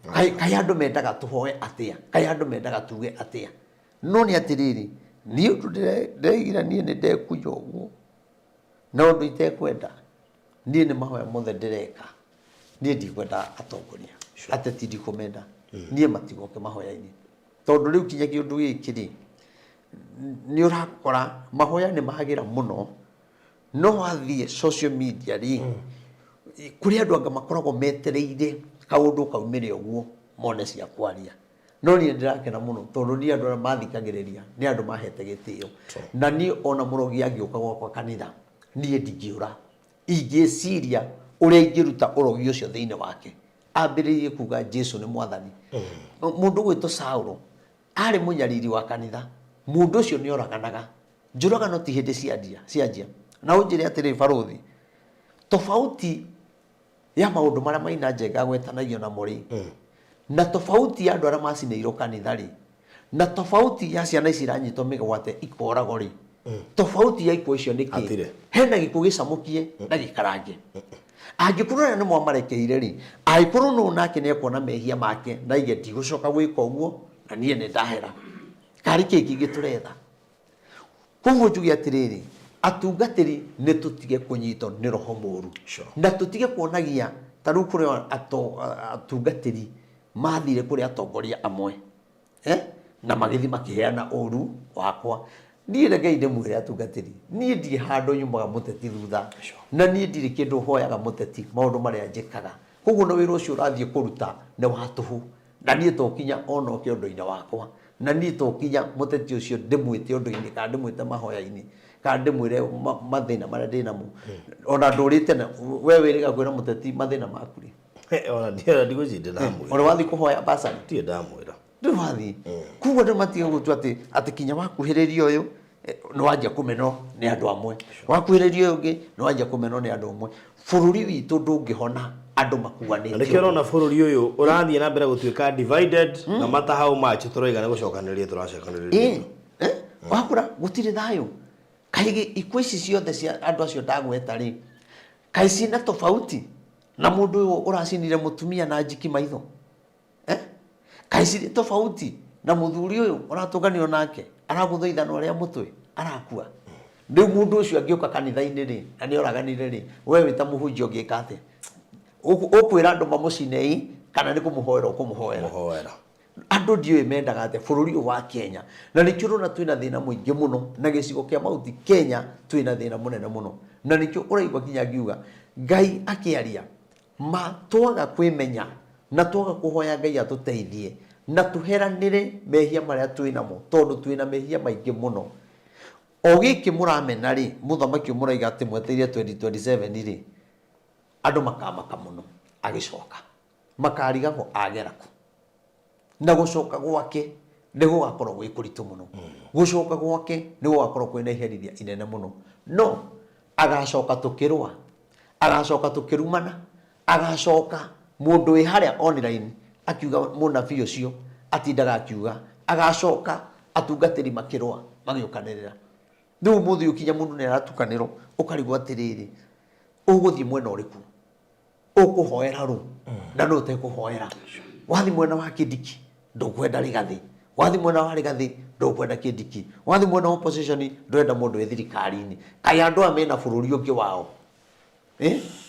Kaĩ kaĩ andũ mendaga tũhoe atĩa? Kaĩ andũ mendaga tuge atĩa? No nĩ atĩrĩrĩ, niĩ ũndũ ndĩreigire niĩ nĩ ndekunya ũguo, na ũndũ itekwenda, niĩ nĩ mahoya mothe ndĩreka, niĩ ndikwenda atongoria, ateti ndikũmenda, niĩ matigoke mahoya-inĩ. Tondũ rĩu kinya kĩũndũ gĩkĩ rĩ, nĩ ũrakora mahoya nĩ magĩra mũno, no wathiĩ social media rĩ, kũrĩ andũ anga makoragwo metereire kaũndũ kaumĩre ũguo mone cia kwaria. No niĩ ndĩrakena mũno tondũ niĩ andũ arĩa mathikagĩrĩria nĩ andũ mahete gĩtĩo. Na niĩ ona mũrogi angĩũka gwakwa kanitha, niĩ ndingĩũra. Ingĩciria ũrĩa ingĩruta ũrogi ũcio thĩinĩ wake. Ambĩrĩirie kuga Jesu nĩ mwathani. Mũndũ ũgwĩtwo Saũlũ arĩ mũnyariri wa kanitha. Mũndũ ũcio nĩ oraganaga. Njũragano ti hĩndĩ cianjia, cianjia. Na ũnjĩre atĩrĩ barũthi, tofauti ya maũndũ marĩa Maina Njenga agwetanagio namo rĩ, na tofauti ya andũ arĩa macinĩirwo kanitha rĩ, na tofauti ya ciana ici iranyitwo mĩgwate ikoragwo rĩ, tofauti ya ikuũ icio nĩ kĩ? Hatirĩ. Hena gĩkuũ gĩcamũkie na gĩkarange. Angĩkorwo arĩa nĩ mwamarekeire rĩ, angĩkorwo nũ nake nĩ ekuona mehia make na aige ndigũcoka gwĩka ũguo na niĩ nĩ ndahera. Karĩ kĩ kĩngĩ tũretha? Koguo njuge atĩrĩrĩ, Atungatĩri nĩ tũtige kũnyitwo nĩ roho mũru. Na tũtige kuonagia ta rĩu kũrĩ atungatĩri mathire kũrĩ atongoria amwe eh? Na magĩthiĩ makĩheana ũru wakwa. Niĩ rekei ndĩmwĩre atungatĩri, niĩ ndirĩ handũ nyumaga mũteti thutha. Na niĩ ndirĩ kĩndũ hoyaga mũteti maũndũ marĩa njĩkaga. Koguo na wĩra ũcio ũrathiĩ kũruta nĩ wa tũhũ. Na niĩ to kinya ona oke ũndũ-inĩ wakwa. Na niĩ to kinya mũteti ũcio ndĩmwĩte ũndũ-inĩ kana ndĩmwĩte mahoya-inĩ kana ndĩmwĩre mathĩna marĩa ndĩ namo. Ona ndũrĩte na we wĩrĩga kwĩra mũteti mathĩna maku rĩ? Ona ndigũcinda ndamwĩra. Ona wathiĩ kũhoya basarĩ? Ndirĩ ndamwĩra. Ndũrĩ wathiĩ. Koguo andũ matige gũtua atĩ atĩ kinya wakuhĩrĩria ũyũ nĩ wanjia kũmenwo nĩ andũ amwe. Wakuhĩrĩria ũyũ ũngĩ nĩ wanjia kũmenwo nĩ andũ amwe. Bũrũri witũ ndũngĩhona andũ makuanĩte. Na nĩkĩo ũrona bũrũri ũyũ ũrathiĩ na mbere gũtuĩka divided no matter how much tũroiga nĩ gũcokanĩrĩria tũracokanĩrĩria. Wakora gũtirĩ thayũ. Kaĩ ikuũ ici ciothe cia andũ acio ndagweta rĩ, kaĩ ciĩna tofauti na mũndũ ũyũ ũracinire mũtumia na njiki maitho? Kaĩ cirĩ tofauti na mũthuri ũyũ ũratũnganio nake aragũthwo ithanwa rĩa mũtwe arakua? Rĩu mũndũ ũcio angĩũka kanitha-inĩ rĩ, na nĩ oraganire rĩ, we wĩ ta mũhunjia ũngĩka atĩa? Ũkwĩra andũ mamũcine ĩ, kana nĩ kũmũhoera ũkũmũhoera? Kũmũhoera. Andũ ndiũĩ mendaga atĩa bũrũri ũyũ wa Kenya. Na nĩkĩo ũrona twĩna thĩna mũingĩ mũno, na gĩcigo kĩa Mount Kenya twĩna thĩna mũnene mũno. Na nĩkĩo ũraigua nginya ngiuga, Ngai akĩaria, ma twaga kwĩmenya na twaga kũhoya Ngai atũteithie na tũheranĩre mehia marĩa twĩ namo, tondũ twĩna mehia maingĩ mũno. O gĩkĩ mũramena rĩ, mũthamaki ũyũ mũraiga atĩ mwetereire 2027 rĩ, andũ makamaka mũno agĩcoka. Makarigagwo agera kũ. Na gũcoka gwake nĩ gũgakorwo gwĩ kũritũ mũno. Gũcoka gwake nĩ gũgakorwo kwĩna iherithia inene mũno. No agacoka tũkĩrũa, agacoka tũkĩrumana, agacoka mũndũ wĩ harĩa online akiuga mũnabii ũcio atindaga akiuga, agacoka atungatĩri makĩrũa magĩũkanĩrĩra. Rĩu ũmũthĩ ũyũ kinya mũndũ nĩ aratukanĩrwo ũkarigwo atĩrĩrĩ, ũgũthiĩ mwena ũrĩkũ? Ũkũhoera rũ? Na nũ ũtekũhoera? Wathiĩ mwena wa Kindiki ndũkwenda Rigathĩ, wathiĩ mwena wa Rigathĩ ndũkwenda Kindiki, wathiĩ mwena wa opposition ndũrenda mũndũ wĩ thirikari-inĩ. Kaĩ andũ aya mena bũrũri ũngĩ wao?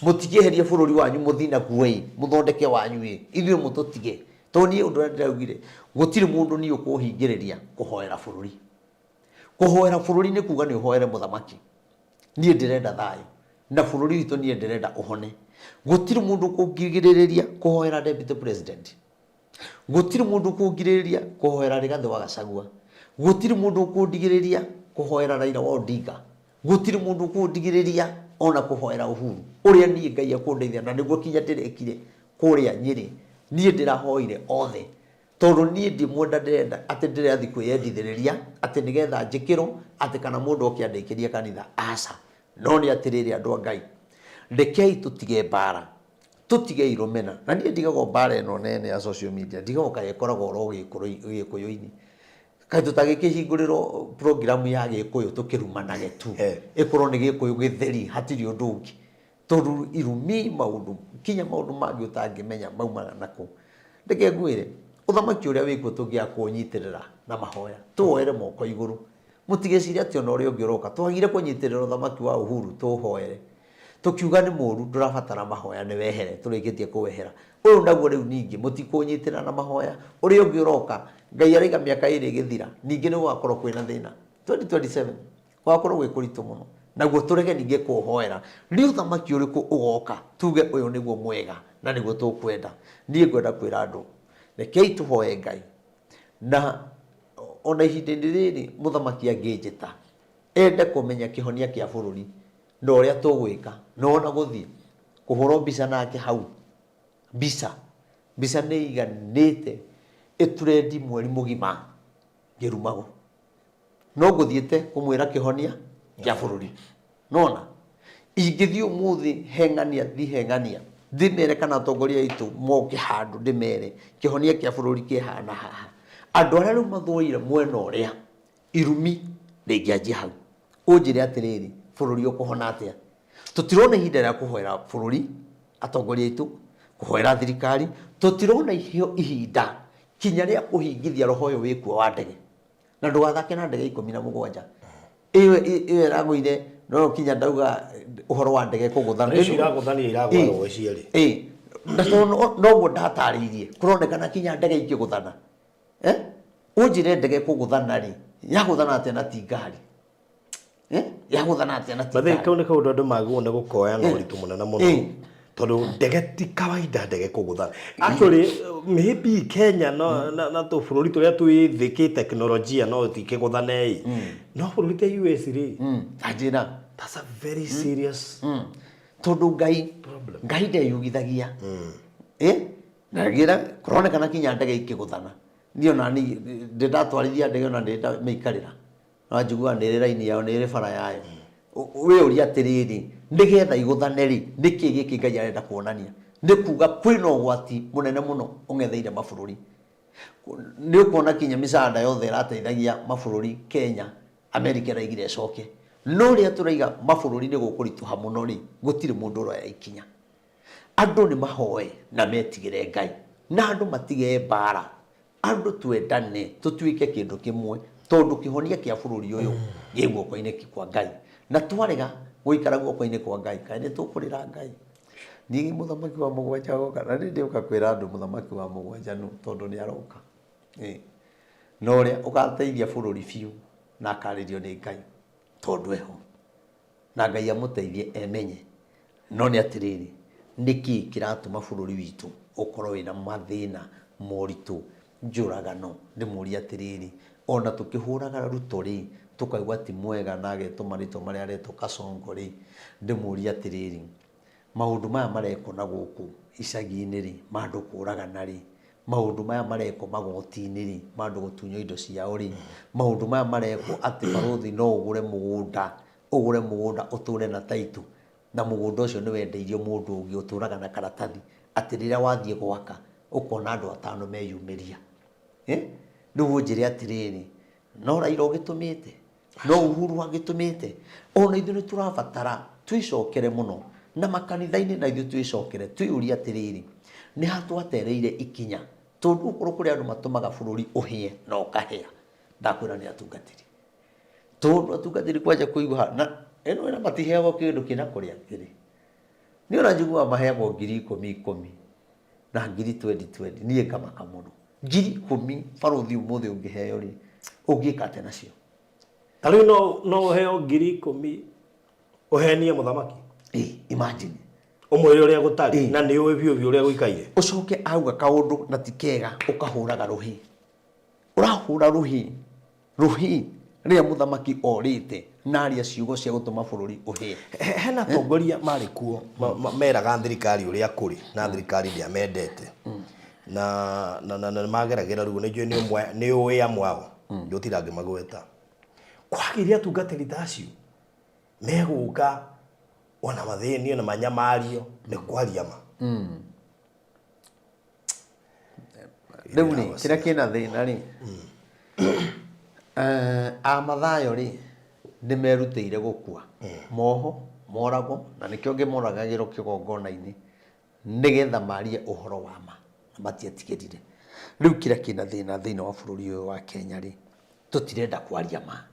Mũtingĩeheria bũrũri wanyu mũthiĩ naguo ĩ, mũthondeke wanyu ĩ, ithuĩ mũtũtige. Tondũ niĩ ũndũ ũrĩa ndĩraugire, gũtirĩ mũndũ niĩ ũkũhingĩrĩria kũhoera bũrũri. Kũhoera bũrũri nĩ kuga nĩ ũhoere mũthamaki. Niĩ ndĩrenda thayũ na bũrũri witũ, niĩ ndĩrenda ũhone. Gũtirĩ mũndũ ũkũngirĩrĩria kũhoera deputy president. Gũtirĩ mũndũ ũkũngirĩrĩria kũhoera Rigathĩ wa Gachagua. Gũtirĩ mũndũ ũkũndigĩrĩria kũhoera Raila wa Odinga. Gũtirĩ mũndũ ũkũndigĩrĩria ona kũhoera Uhuru. Ũrĩa niĩ Ngai ekũndeithia, na nĩguo kinya ndĩrekire kũrĩa Nyĩrĩ. Niĩ ndĩrahoire othe. Tondũ niĩ ndimwenda ndĩrenda atĩ ndĩrathiĩ kwĩyendithĩrĩria atĩ nĩgetha njĩkĩrwo atĩ kana mũndũ oke andĩkĩrie kanitha, aca. No nĩ atĩrĩrĩ andũ a Ngai, rekei tũtige mbara, tũtigei rũmena. Na niĩ ndigagwo mbara ĩno nene ya social media, ndigagwo kaĩ ĩkoragwo oro gĩkũyũ-inĩ. Kaĩ tũtagĩkĩhingũrĩrwo program ya gĩkũyũ tũkĩrumanage tu, ĩkorwo nĩ gĩkũyũ gĩtheri hatirĩ ũndũ ũngĩ. Tondũ irumi maũndũ kinya maũndũ mangĩ ũtangĩmenya maumaga nakũ. Reke ngwĩre, ũthamaki ũrĩa wĩkuo tũngĩaga kũũnyitĩrĩra na mahoya, tũwoere moko igũrũ. Mũtigecirie atĩ ona ũrĩa ũngĩ ũroka, twagire kũnyitĩrĩra ũthamaki wa Uhuru tũũhoere. Tũkiuga nĩ mũru ndũrabatara mahoya nĩ wehere, tũrĩkĩtie kũwehera. Ũyũ naguo rĩu ningĩ mũtikũũnyitĩrĩra na mahoya, ũrĩa ũngĩ ũroka, Ngai araiga mĩaka ĩrĩ ĩgĩthira, ningĩ nĩ gũgakorwo kwĩna thĩna. 2027. Gũgakorwo gwĩ kũritũ mũno. Naguo tũrege ningĩ kũũhoera. Nĩ ũthamaki ũrĩkũ ũgoka tuge ũyũ nĩguo mwega na nĩguo tũkwenda? Niĩ ngwenda kwĩra andũ, rekei tũhoe Ngai. Na ona ihinda-inĩ rĩrĩ mũthamaki angĩnjĩta, ende kũmenya kĩhonia kĩa bũrũri na ũrĩa tũgwĩka, na ona gũthiĩ kũhũrwo mbica nake hau, mbica, mbica nĩ ĩiganĩte ĩturendi mweri mũgima ngĩrumagwo. No ngũthiĩte kũmwĩra kĩhonia kĩa bũrũri. Nona ingĩthiĩ ũmũthĩ he ng'ania, thiĩ he ng'ania ndĩmere kana atongoria aitũ moke handũ ndĩmere kĩhonia kĩa bũrũri kĩhana haha. Andũ arĩa rĩu mathũire mwena ũrĩa irumi rĩngĩanjia hau, ũnjĩre atĩrĩrĩ, bũrũri ũkũhona atĩa? Tũtirona ihinda rĩa kũhoera bũrũri, atongoria aitũ, kũhoera thirikari, tũtirona ihinda kinya rĩa kũhingithia roho ũyũ wĩkuo wa ndege. Na ndũgathake na ndege 17. Ĩyo ĩragũire No kinya ndauga ũhoro wa ndege kũgũthana. Icio iragũthania iragũa rũĩ cierĩ. Ĩĩ, na tondũ noguo ndatarĩirie, kũronekana kinya ndege ikĩgũthana. Eh? Ũnjĩre ndege kũgũthana rĩ, yagũthana atĩa na ti ngari? Eh? Yagũthana atĩa na ti But ngari? kau nĩ kaũndũ andũ magĩrĩirwo nĩ gũkoya na ũritũ mũnene mũno. Tondũ ndege ti kawaida ndege kũgũthana. Actually, maybe Kenya no, na tũbũrũri tũrĩa twĩ thĩ kĩ-teknolojia no tikĩgũthane ĩ. No bũrũri ta US rĩ, Anjĩra. that's a very serious Tondũ Ngai Ngai ndeyugithagia. Eh? Na ngĩra kũronekana kinya ndege ikĩgũthana. Niĩ ona niĩ ndĩ ndatwarithia ndege ona ndĩ ndamĩikarĩra. No njiguaga nĩ ĩrĩ raini yayo, nĩ ĩrĩ bara yayo. Wĩyũrie atĩrĩrĩ, nĩgetha igũthane rĩ, nĩkĩ gĩkĩ Ngai arenda kuonania? Nĩ kuga kwĩna ũgwati mũnene mũno ũng'etheire mabũrũri. Nĩ ũkuona kinya mĩcaada yothe ĩrateithagia mabũrũri Kenya, Amerika ĩraigire ĩcoke. No ũrĩa tũraiga mabũrũri nĩ gũkũritũha mũno rĩ, gũtirĩ mũndũ ũroya ikinya. Andũ nĩ mahoe na metigĩre Ngai, na andũ matige mbara. Andũ twendane, tũtuĩke kĩndũ kĩmwe, tondũ kĩhonia kĩa bũrũri ũyũ gĩ guoko-inĩ kwa Ngai. Na twarega gũikara guoko-inĩ kwa Ngai, kaĩ nĩ tũkũrĩra Ngai? Niĩ mũthamaki wa mũgwanja agoka, na niĩ ndĩũka kwĩra andũ mũthamaki wa mũgwanja nũ, tondũ nĩ aroka. Na ũrĩa ũgateithia bũrũri biũ na akarĩrio nĩ Ngai, tondũ eho. Na Ngai amũteithie emenye. No nĩ atĩrĩrĩ, nĩkĩ kĩratũma bũrũri witũ ũkorwo wĩna mathĩna, moritũ, njũragano? Ndĩmũrie atĩrĩrĩ, ona tũkĩhũraga Ruto rĩ, tũkaigua ti mwega na agetwo marĩtwa marĩa aretwo Kasongo rĩ, ndĩmũrie atĩrĩrĩ, maũndũ maya marekwo na gũkũ icagi-inĩ rĩ, ma andũ kũragana rĩ, maũndũ maya marekwo magoti-inĩ rĩ, ma andũ gũtunywo indo ciao rĩ, maũndũ maya marekwo atĩ barũthi no ũgũre mũgũnda, ũgũre mũgũnda ũtũre na title, na mũgũnda ũcio nĩ wendeirio mũndũ ũngĩ ũtũraga na karatathi, atĩ rĩrĩa wathiĩ gwaka ũkona andũ atano meyumĩria. Rĩu ũnjĩre atĩrĩrĩ, no Raila ũgĩtũmĩte? No Uhuru agĩtũmĩte? Ona ithuĩ nĩ tũrabatara twĩcokere mũno, na makanitha-inĩ na ithuĩ twĩcokere, twĩyũrie atĩrĩrĩ, nĩ ha twatereire ikinya? Tondũ okorwo kũrĩ andũ matũmaga bũrũri ũhĩe na ũkahĩa, ndakwĩra nĩ atungatĩri. Tondũ atungatĩri kwanja kũigua na ĩno ĩna matiheagwo kĩndũ kĩna kũrĩa kĩrĩ. Niĩ ona njiguaga maheagwo ngiri ikũmi ikũmi na ngiri twendi twendi, niĩ ngamaka mũno. 10,000 barũthi ũmũthĩ ũngĩheo rĩ, ũngĩka atĩa nacio? Ta rĩu no ũheo 10,000 ũhenie mũthamaki? Ĩ, imagine. Ũmwĩre ũrĩa gũtarĩ na nĩ ũĩ biũ biũ ũrĩa gũikaire. Ũcoke auga kaũndũ na ti kega ũkahũraga rũhĩ. Ũrahũra rũhĩ, rũhĩ rĩrĩa mũthamaki orĩte na aria ciugo cia gũtũma bũrũri ũhĩe. Hena atongoria marĩ kuo meraga thirikari ũrĩa kũrĩ na thirikari ndĩamendete na na na nĩmageragĩra ruo. Nĩnjũĩ nĩ ũmwe, nĩ ũĩ amwe ao, ndũtinda ngĩmagweta. Kwagĩire atungatĩri ta acio megũka ona mathĩnio na manyamario nĩ kwaria ma. Rĩu rĩ, kĩrĩa kĩna thĩna rĩ, a Mathayo rĩ, nĩ merutĩire gũkua, moho, moragwo, na nĩkĩo angĩ moragagĩrwo kĩgongona-inĩ, nĩgetha marie ũhoro wa ma, na matietigĩrire. Rĩu kĩrĩa kĩna thĩna thĩinĩ wa bũrũri ũyũ wa Kenya rĩ, tũtirenda kwaria ma,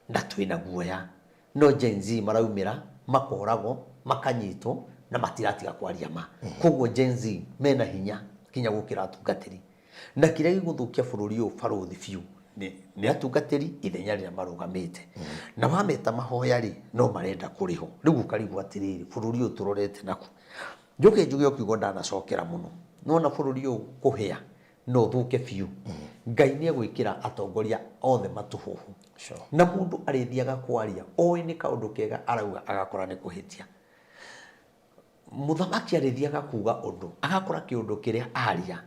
na twĩna guoya. No Gen Z maraumĩra, makoragwo, makanyitwo, na matiratiga kwaria ma. Koguo Gen Z mena hinya kinya gũkĩra atungatĩri. Na kĩrĩa gĩgũthũkia bũrũri ũyũ barũthi biũ nĩ atungatĩri ithenya rĩrĩa marũgamĩte. Na wameta mahoya rĩ, no marenda kũrĩhwo. Rĩu ũkarigwo atĩrĩrĩ, bũrũri ũyũ tũrorete nakũ? Njoke njuge o kiugo ndanacokera mũno. Nĩwona bũrũri ũyũ kũhĩa no ũthũke biũ. Ngai nĩ egwĩkĩra atongoria othe matũhũhũ. Na mũndũ arĩthiaga kwaria oĩ nĩ kaũndũ kega arauga agakora nĩ kũhĩtia. Mũthamaki arĩthiaga kuga ũndũ agakora kĩũndũ kĩrĩa aria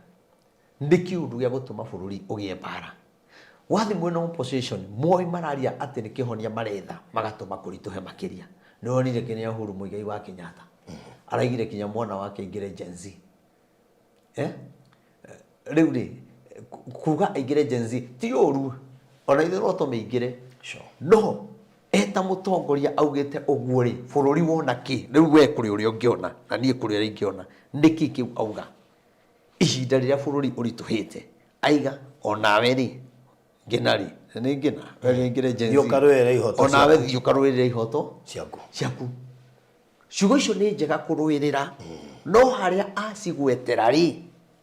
nĩ kĩũndũ gĩa gũtũma bũrũri ũgĩe mbara. Wathiĩ mwena wa opposition moĩ mararia atĩ nĩ kĩhonia maretha magatũma kũritũhe makĩria. Nĩ wonire kĩrĩa Uhuru Muigai wa Kenyatta araigire kinya mwana wake aingĩre Gen Z. Rĩu rĩ, kuga aingĩre Gen Z ti ũru, ona ithuĩ no tũmĩingĩre. No eta mũtongoria augĩte ũguo rĩ, bũrũri wona kĩ? Rĩu we kũrĩ ũrĩa ũngĩona na niĩ kũrĩ ũrĩa ingĩona. Nĩkĩ kĩu auga? Ihinda rĩrĩa bũrũri ũritũhĩte, aiga onawe rĩ, ngĩna rĩ, Nĩ ngĩna we ngĩre Gen Z. Thiĩ ũkarũĩrĩre ihoto Onawe thiĩ ũkarũĩrĩre ihoto ciaku. Ciaku. Ciugo icio nĩ njega kũrũĩrĩra, no harĩa acigwetera rĩ,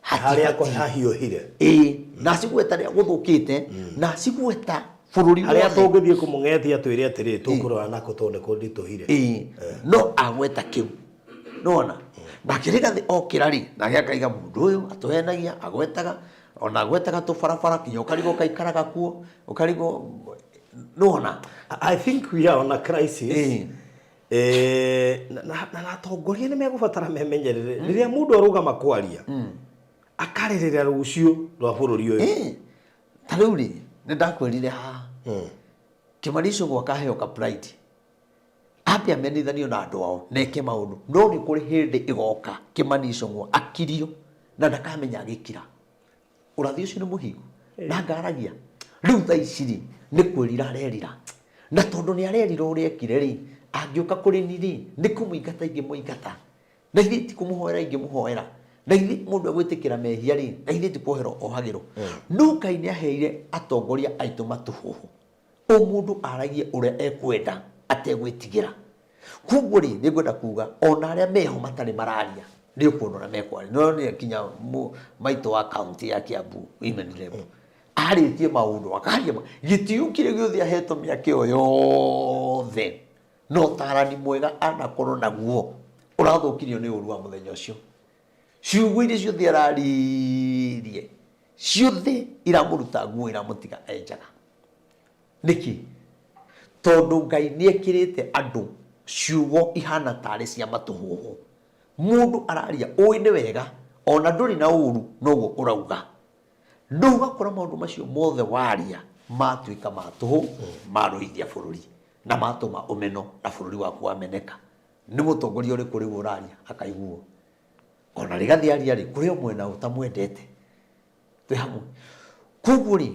harĩa hatibatiĩ. Hahiũhire. Ĩĩ, na acigweta rĩa gũthũkĩte, na acigweta bũrũri harĩa wothe. Tũngĩthiĩ kũmũng'etia twĩre atĩrĩ, tũkũrora nako tondũ nĩ kũritũhire. Ĩĩ, no agweta kĩu nona nake Rigathĩ okĩra rĩ, nake akaiga mũndũ ũyũ atũhenagia, agwetaga ona agwetaga tũbarabara kinya ũkarigwo ũkaikaraga kuo, ũkarigwo nona. I think we are on a crisis. Na atongoria nĩ megũbatara memenyerere rĩrĩa mũndũ arũgama kwaria akarĩrĩra rũciũ rwa bũrũri ũyũ. Ĩĩ, ta rĩu rĩ, nĩ ndakwĩrire haha, Kĩmani Icũgũ akaheo ka pride, ambe amenithanio na andũ ao neke maũndũ, no nĩ kũrĩ hĩndĩ ĩgoka Kĩmani Icũgũ akirio na ndakamenya agĩkira. Ũrathi ũcio nĩ mũhingu na ngaragia rĩu thaa ici rĩ, nĩ kwĩrira arerira, na tondũ nĩ arerira ũrĩa ekire rĩ, angĩũka kũrĩ ni rĩ, nĩ kũmũingata ingĩmũingata, na ithuĩ ti kũmũhoera ingĩmũhoera, na ithuĩ mũndũ egwĩtĩkĩra mehia rĩ, na ithuĩ ti kuoherwo ohagĩrwo. No Ngai nĩ aheire atongoria aitũ matũhũhũ, o mũndũ aragie ũrĩa ekwenda ategwĩtigĩra. Koguo rĩ, nĩ ngwenda kuga ona arĩa meho matarĩ mararia, nĩ ũkuona ũrĩa mekwaria. No nĩ kinya maitũ wa kaunti ya Kiambu women rep arĩtie maũndũ, akaria gĩtĩo kĩrĩa gĩothe ahetwo mĩaka ĩyo yothe, no ũtarani mwega anakorwo naguo ũrathũkirio nĩ ũru wa mũthenya ũcio. Ciugo iria ciothe araririe ciothe iramũruta nguo, iramũtiga enjaga. Nĩkĩ? Tondũ Ngai nĩ ekĩrĩte andũ ciugo ihana tarĩ cia matũhũhũ. Mũndũ araria ũĩ nĩ wega, ona ndũrĩ na ũru, noguo ũrauga, no ũgakora maũndũ macio mothe waria matuĩka ma tũhũ, marũithia bũrũri na matũma ũmeno na bũrũri waku wameneka. Nĩ mũtongoria ũrĩkũ rĩu ũraria akaiguo? Ona Rigathĩ aria rĩ, kũrĩ o mwena ũtamwendete. Twĩ hamwe? Koguo rĩ,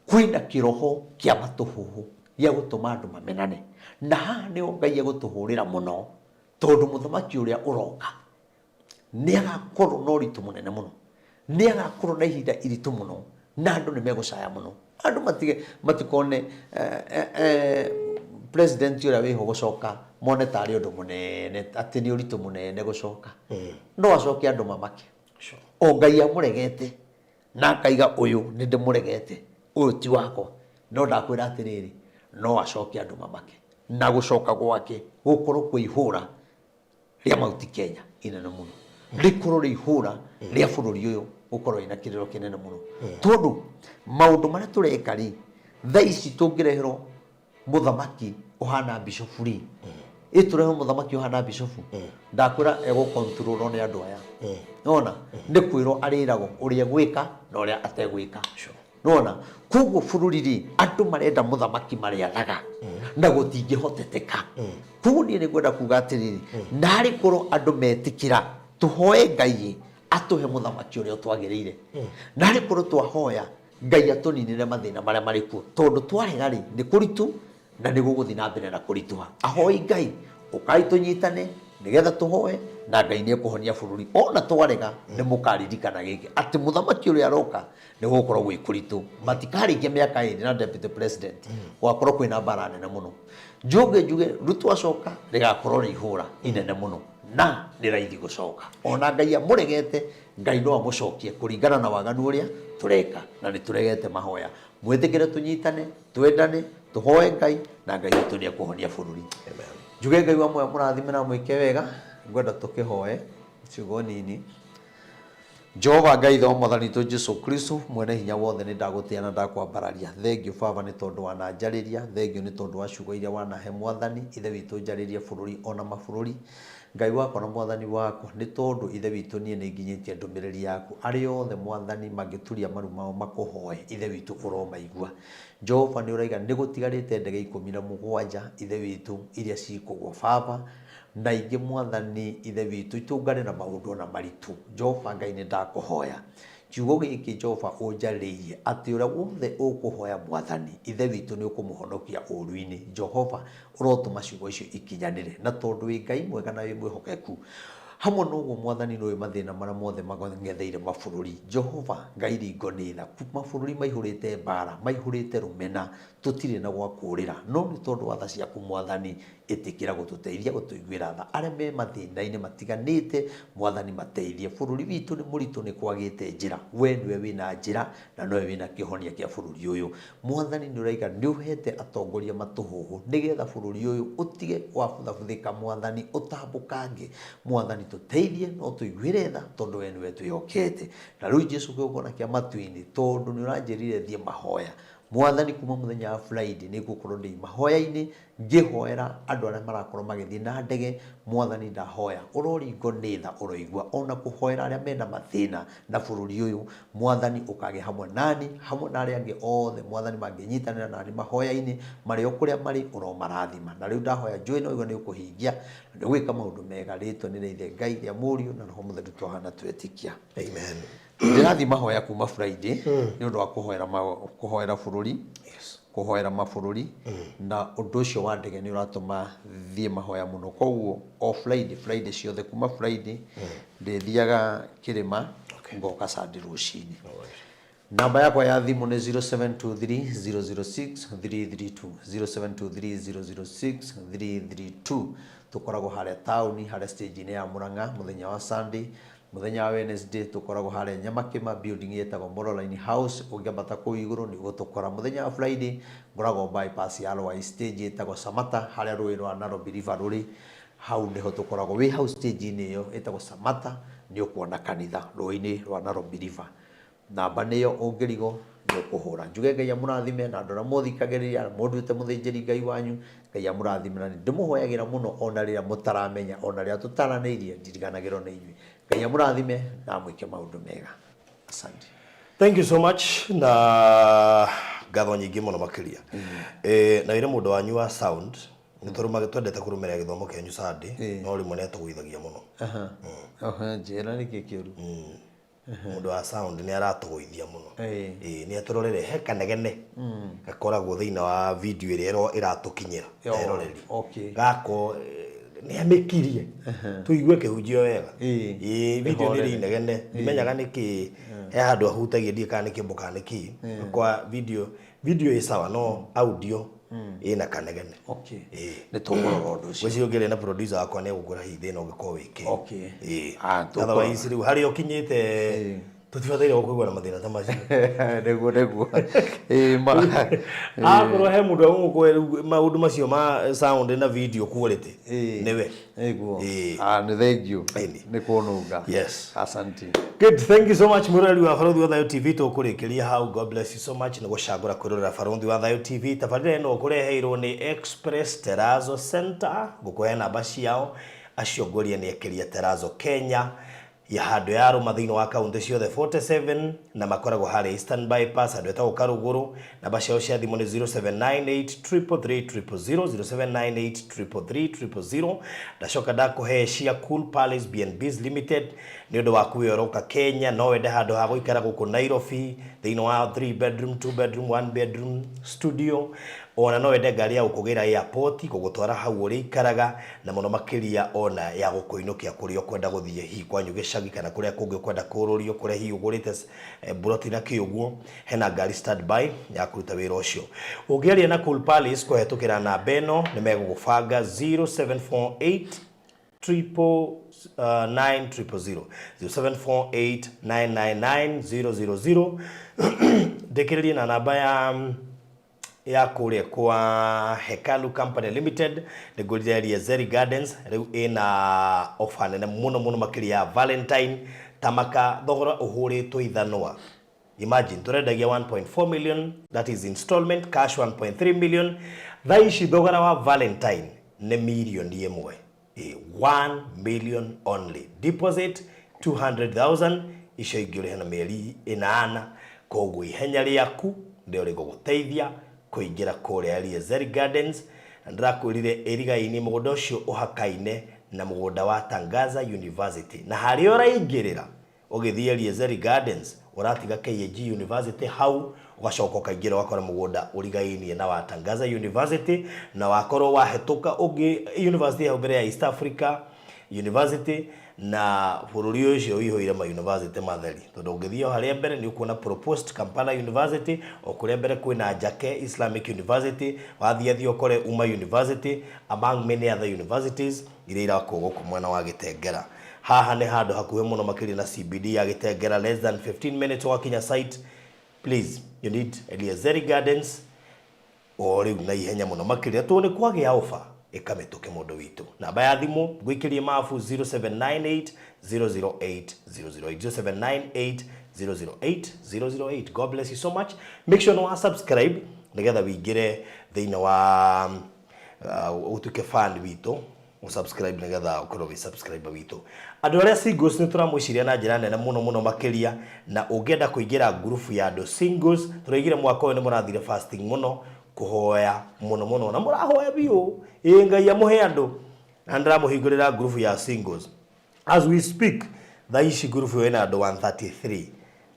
kwĩna kĩroho kĩa matũhũhũ gĩa gũtũma andũ mamenane, na haha nĩho Ngai egũtũhũrĩra mũno, tondũ mũthamaki ũrĩa ũroka nĩ agakorwo na ũritũ mũnene mũno, nĩ agakorwo na ihinda iritũ mũno, na andũ nĩ megũcaya mũno. Andũ matige matikone president ũrĩa wĩho gũcoka mone tarĩ ũndũ mũnene, atĩ nĩ ũritũ mũnene gũcoka. No acoke andũ mamake. O Ngai amũregete na akaiga ũyũ nĩ ndĩmũregete, ũyũ ti wakwa, no ndakwĩra atĩrĩrĩ, no acoke andũ mamake, na gũcoka gwake gũkorwo kwĩ ihũra rĩa Mount Kenya inene mũno, rĩkorwo rĩ ihũra rĩa bũrũri ũyũ gũkorwo ĩna kĩrĩro kĩnene mũno, tondũ maũndũ marĩa tũreka rĩ, thaa ici tũngĩreherwo mũthamaki ũhana bishofu rĩ, ĩ tũreherwo mũthamaki ũhana bishofu, ndakwĩra egũkontrolwo nĩ andũ aya. Nona nĩ kwĩrwo arĩragwo ũrĩa egwĩka na ũrĩa ategwĩka. Nona koguo bũrũri rĩ, andũ marenda mũthamaki marĩathaga na gũtingĩhoteteka. Koguo niĩ nĩ ngwenda kuga atĩrĩrĩ, narĩ korwo andũ metĩkĩra tũhoe Ngai atũhe mũthamaki ũrĩa ũtwagĩrĩire, narĩ korwo twahoya Ngai atũninĩre mathĩna marĩa marĩ kuo, tondũ twarega rĩ, nĩ kũritũ na nĩ gũgũthiĩ na mbere na kũritũha. Ahoi Ngai, ũkai tũnyitane nĩgetha tũhoe, na Ngai nĩ ekũhonia bũrũri. Ona twarega, nĩ mũkaririkana gĩkĩ atĩ mũthamaki ũrĩa aroka nĩ gũgũkorwo gwĩ kũritũ. Matikarĩkia mĩaka ĩrĩ na deputy president, gũgakorwo kwĩna mbara nene mũno. Njoke njuge Ruto acoka rĩgakorwo rĩ ihũra inene mũno, na nĩ raithi gũcoka. Ona Ngai amũregete, Ngai no amũcokie kũringana na waganu ũrĩa tũreka, na nĩ tũregete mahoya. Mwĩtĩkĩre tũnyitane, twendane, tũhoe Ngai, na Ngai witũ nĩ ekũhonia bũrũri. Njuge Ngai wa muoyo amũrathime na amwĩke wega. Ngwenda tũkĩhoe ciugo nini. Jehova Ngai Ithe wa Mwathani witũ Jesu Kristo, mwene hinya wothe, nĩ ndagũtĩa na ndakwambararia. Thengiũ Baba nĩ tondũ wananjarĩria, thengiũ nĩ tondũ wa ciugo iria wanahe Mwathani Ithe witũ njarĩrie bũrũri ona mabũrũri. Ngai wakwa na Mwathani wakwa, nĩ tondũ Ithe witũ niĩ nĩ nginyĩtie ndũmĩrĩri yaku, arĩa othe Mwathani mangĩturia maru mao makũhoe, Ithe witũ ũromaigua. Jehova nĩ ũraiga nĩ gũtigarĩte ndege 17, Ithe witũ, iria cikũgwa Baba, na ingĩ Mwathani Ithe witũ itũngane na maũndũ ona maritũ. Jehova Ngai nĩ ndakũhoya kiugo gĩkĩ Jehova ũnjarĩirie atĩ ũrĩa wothe ũkũhoya Mwathani Ithe witũ nĩ ũkũmũhonokia ũũru-inĩ. Jehova ũrotũma ciugo icio ikinyanĩre, na tondũ wĩ Ngai mwega na wĩ mwĩhokeku, Hamwe na ũguo Mwathani nĩũĩ mathĩna marĩa mothe mang'etheire mabũrũri. Jehova Ngai ringo nĩ tha. Mabũrũri maihũrĩte mbara, maihũrĩte rũmena, tũtirĩ na gwa kũũrĩra. No nĩ tondũ wa tha ciaku Mwathani, ĩtĩkĩra gũtũteithia, gũtũiguĩra tha. Arĩa me mathĩna-inĩ matiganĩte, Mwathani mateithie. Bũrũri witũ nĩ mũritũ nĩ kwagĩte njĩra. We nĩwe wĩna njĩra na nowe wĩna kĩhonia kĩa bũrũri ũyũ. Mwathani nĩ ũraiga nĩ ũhete atongoria matũhũhũ nĩgetha bũrũri ũyũ ũtige wabuthabuthĩka Mwathani ũtambũkange. Mwathani tũteithie na ũtũiguĩre tha tondũ we nĩwe twĩhokete. Na rĩu Jesu kĩgongona kĩa matu-inĩ tondũ nĩ ũranjĩrire thiĩ mahoya. Mwathani kuma mũthenya wa Friday nĩ ngũkorwo ndĩ mahoya-inĩ Ngĩhoera andũ arĩa marakorwo magĩthiĩ na ndege, Mwathani ndahoya ũroringwo nĩ tha ũroigua ona kũhoera arĩa mena mathĩna na bũrũri ũyũ, Mwathani ũkagĩa hamwe nani, hamwe na arĩa angĩ othe Mwathani mangĩnyitanĩra nani mahoya-inĩ marĩ o kũrĩa marĩ ũromarathima. Na rĩu ndahoya njũĩ na ũigua nĩ ũkũhingia na nĩ ũgwĩka maũndũ mega rĩtwa nĩ rĩa ithe Ngai rĩa mũriũ na roho mũtheru twahana twetĩkia. Amen. Ndĩrathiĩ mahoya kuma Friday nĩ ũndũ wa kũhoera kũhoera bũrũri kũhoera mabũrũri na ũndũ ũcio wa ndege nĩ ũratũma thiĩ mahoya mũno koguo o Friday Friday ciothe kuma Friday ndĩthiaga kĩrĩma ngoka Sunday rũcinĩ. Namba yakwa ya thimũ nĩ 0723 006 332 0723 006 332. Tũkoragwo harĩa taũni harĩa stage-inĩ ya Murang'a mũthenya wa Sunday. Mũthenya wa Wednesday tũkoragwo harĩa Nyamakĩma building ĩtagwo Moroline House, ũngĩambata kũu igũrũ nĩ ũgũtũkora. Mũthenya wa Friday ngoragwo bypass ya Ruai stage ĩtagwo Samata harĩa rũĩ rwa Nairobi River rũrĩ, hau nĩho tũkoragwo. Wĩ hau stage-inĩ ĩyo ĩtagwo Samata nĩ ũkuona kanitha rũĩ-inĩ rwa Nairobi River. Namba nĩyo ũngĩrigwo nĩ ũkũhũra. Njuge Ngai amũrathime na andũ arĩa mũthikagĩrĩria arĩa mũnduĩte mũthĩnjĩri Ngai wanyu, Ngai amũrathime na nĩ ndĩmũhoyagĩra mũno ona rĩrĩa mũtaramenya, ona rĩrĩa tũtaranĩirie ndiriganagĩrwo nĩ inyuĩ. Ngai amũrathime na amwĩke maũndũ mega. Asante. Thank you so much na ngatho nyingĩ mũno makĩria. Eh, na wĩre mũndũ wanyu wa sound nĩ tũrũmage twendete kũrũmĩrĩra gĩthomo kĩanyu Sunday no rĩmwe nĩ atũgũithagia mũno. Aha. Aha, njĩra nĩkĩ kĩũru. Mũndũ wa sound nĩ aratũgũithia mũno. Ĩĩ. Ĩĩ, nĩ atũrorere he kanegene gakoragwo thĩinĩ wa video ĩrĩa ĩratũkinyĩra Yo, eroreri. okay. Gako nĩ amĩkirie tũigue kĩhunjio wega. Ĩĩ. Ĩĩ, video nĩ ĩrĩ Ĩhorere. inegene ndimenyaga nĩkĩ he handũ ahutagia ndiũĩ kana nĩ kĩmbo kana nĩ kĩ. Kwa video video ĩ sawa no audio ĩna kanegene. Okay. Ĩĩ. Nĩ tũkũrora ũndũ ũcio. Ngwĩciria ũngĩaria na producer wakwa nĩ egũkwĩra hihi thĩna ũngĩkorwo wĩ kĩ. Okay. Ĩĩ. Ah, tũkũrora. Otherwise rĩu harĩa ũkinyĩte tũtibataire gũkũigua na mathĩna ta macio. Nĩguo nĩguo. Ĩĩ ma. Akorwo he mũndũ egũgũkũhe rĩu maũndũ macio ma sound na video quality nĩwe. Nĩguo. Ĩĩ. Ah, nĩ thengiũ. Ĩni. Nĩ kũnũnga. Yes. Asante. Good, thank you so much mũrori wa Barũthi wa Thayũ TV tũkũrĩkĩria hau. God bless you so much nĩ gũcagũra kwĩrorera Barũthi wa Thayũ TV. Tabarĩra ĩno ũkũreheirwo nĩ Express Terrazzo Center, ngũkũhe namba ciao acio ngũria nĩ Ekeria Terrazzo Kenya ya handũ ya rũma thĩinĩ wa kaunti ciothe 47 na makoragwo harĩa Eastern Bypass handũ etagwo Karũgũrũ. Namba ciao cia thimũ nĩ 0798 333 000 0798 333 000. Ndacoka ndakũhe cia Cool Palace B&Bs Limited nĩ ũndũ waku wĩ ũroka Kenya no wende handũ ha gũikara gũkũ Nairobi thĩinĩ wa 3 bedroom 2 bedroom 1 bedroom studio ona no wende ngari ya gũkũgĩra airport gũgũtwara hau ũrĩikaraga na mũno makĩria ona ya gũkũinũkia kũrĩa ũkwenda gũthiĩ hihi kwanyu gĩcagi kana kũrĩa kũngĩ ũkwenda kũrũrio kũrĩa hihi ũgũrĩte mburoti na kĩ ũguo hena ngari standby ya kũruta wĩra ũcio. Ũngĩaria na Cool Palace kũhetũkĩra namba ĩno nĩ megũgũbanga 0748 triple 9 triple 0 0748 999 000. Ndĩkĩrĩrie na namba ya kũrĩa kwa Hekalu Company Limited nĩngũrire Riezeri Gardens rĩu ĩna ofa nene mũno mũno makĩria ya Valentine tamaka thogora ũhũrĩtwo ithanwa. Imagine tũrendagia 1.4 million, that is installment cash 1.3 million. Thaa ici thogora wa Valentine nĩ mirioni ĩmwe. 1 million only, deposit 200,000 icio ingĩ ũrĩhe na mĩeri ĩnana. Koguo ihenya rĩaku nĩrĩo rĩgũgũteithia kũingĩra kũrĩa Riezeri Gardens na ndĩrakwĩrire ĩrigaini mũgũnda ũcio ũhakaine na mũgũnda wa Tangaza University na harĩa ũraingĩrĩra ũgĩthiĩ Riezeri Gardens ũratiga KAG University hau ũgacoka ũkaingĩra ũgakora mũgũnda ũrigainie na wa Tangaza University na wakorwo wahetũka ũngĩ university hau mbere ya East Africa University Na bũrũri ũcio ũihũire ma university matheri, tondũ ũngĩthiĩ o harĩa mbere nĩ ũkuona proposed Kampala University, o kũrĩa mbere kwĩna Njake Islamic University, wathiĩ athiĩ ũkore Umma University, among many other universities iria irakwo gũkũ mwena wa Gĩtengera. Haha nĩ handũ hakuhĩ mũno makĩria na CBD ya Gĩtengera, less than 15 minutes wakinya site. Please, you need Eliezeri Gardens o rĩu na ihenya mũno makĩria, tondũ nĩ kwagĩa ofa ĩkamĩtũke mũndũ witũ. Namba ya thimũ ngũikĩrie mabu 0798 008 008, 0798 008 008. God bless you so much. Make sure no subscribe nĩgetha wĩingĩre thĩinĩ wa ũtuĩke fan witũ, ũsubscribe nĩgetha ũkorwo wĩ subscriber witũ. Andũ arĩa singles, nĩ tũramwĩciria na njĩra nene mũno mũno makĩria, na ũngĩenda kũingĩra ngurubu ya andũ singles, tũraigire mwaka ũyũ nĩ mũrathire fasting mũno, kũhoya mũno mũno, na mũrahoya biũ ĩ Ngai amũhe andũ, na ndĩramũhingũrĩra ngurubu ya singles as we speak. Thaa ici ngurubu ĩyo ĩna andũ 133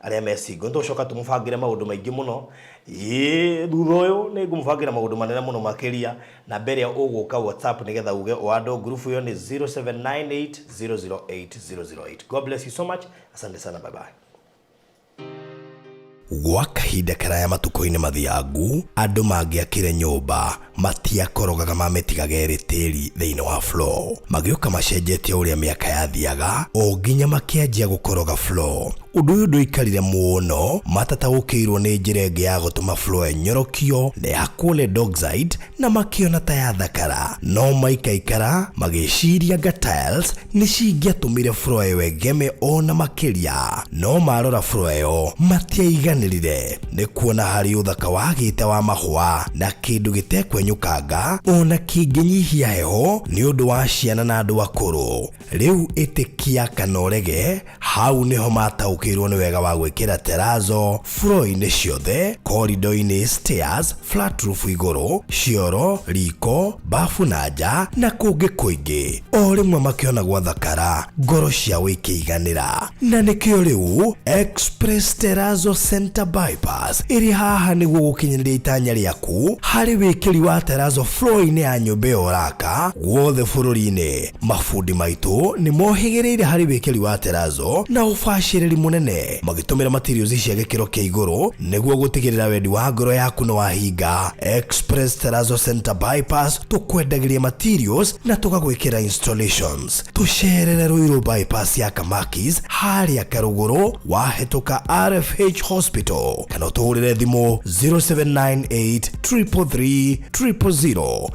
arĩa me single. Nĩtũgũcoka tũmũbangĩre maũndũ maingĩ mũno ĩĩ thutha ũyũ, nĩ ngũmũbangĩra maũndũ manene mũno makĩria. Na mbere ũgũka WhatsApp nĩgetha uge o andũ ngurubu ĩyo nĩ 0798 008 008. God bless you so much. Asante sana, bye bye. Gwa kahinda karaya matukũ-inĩ mathiangu, andũ mangĩakire nyũmba matiakorogaga mamĩtigaga ĩrĩ tĩri thĩinĩ wa floor. Magĩũka macenjetie ũrĩa mĩaka yathiaga o nginya makĩanjia gũkoroga floor. Ũndũ ũyũ ndũikarire mũno matataũkĩirwo nĩ njĩra ĩngĩ ya gũtũma floor ĩnyorokio na ĩhakwo lead oxide, na makĩona ta yathakara, no maikaikara magĩciria nga tiles nĩ cingĩatũmire floor ĩyo ĩgeme ona makĩria. No marora floor ĩyo matiaiganĩrire nĩ kuona harĩ ũthaka wagĩte wa mahũa na kĩndũ gĩtekwenyũkanga ona kĩngĩnyihia heho nĩ ũndũ wa ciana na andũ akũrũ. Rĩu ĩtĩkia kana ũrege, hau nĩho mataũkĩirwo nĩ wega wa gwĩkĩra terrazzo floor-inĩ ciothe, corridor-inĩ, stairs, flat roof igũrũ, cioro, riko, bafu na nja na kũngĩ kũingĩ. O rĩmwe makĩona gwathakara, ngoro ciao ikĩiganĩra, na nĩkĩo rĩu Express Terrazzo Center Bypass ĩrĩ haha nĩguo gũkinyanĩria itanya rĩaku harĩ wĩkĩri wa terrazzo floor-inĩ ya nyũmba ĩyo ũraka guothe bũrũri-inĩ. Mabundi maitũ nĩ mohĩgĩrĩire harĩ wĩkĩri wa terrazzo na ũbacĩrĩri mũnene, magĩtũmĩra materials cia gĩkĩro kĩa igũrũ nĩguo gũtigĩrĩra wendi wa ngoro yaku nĩ wahinga. Express Terrazzo Center Bypass, tũkwendagĩria materials na tũgagwĩkĩra installations. Tũcerere Ruiru Bypass ya Kamakis harĩa Karũgũrũ wahĩtũka RFH Hospital, kana ũtũhũrĩre thimũ 0798 333 000.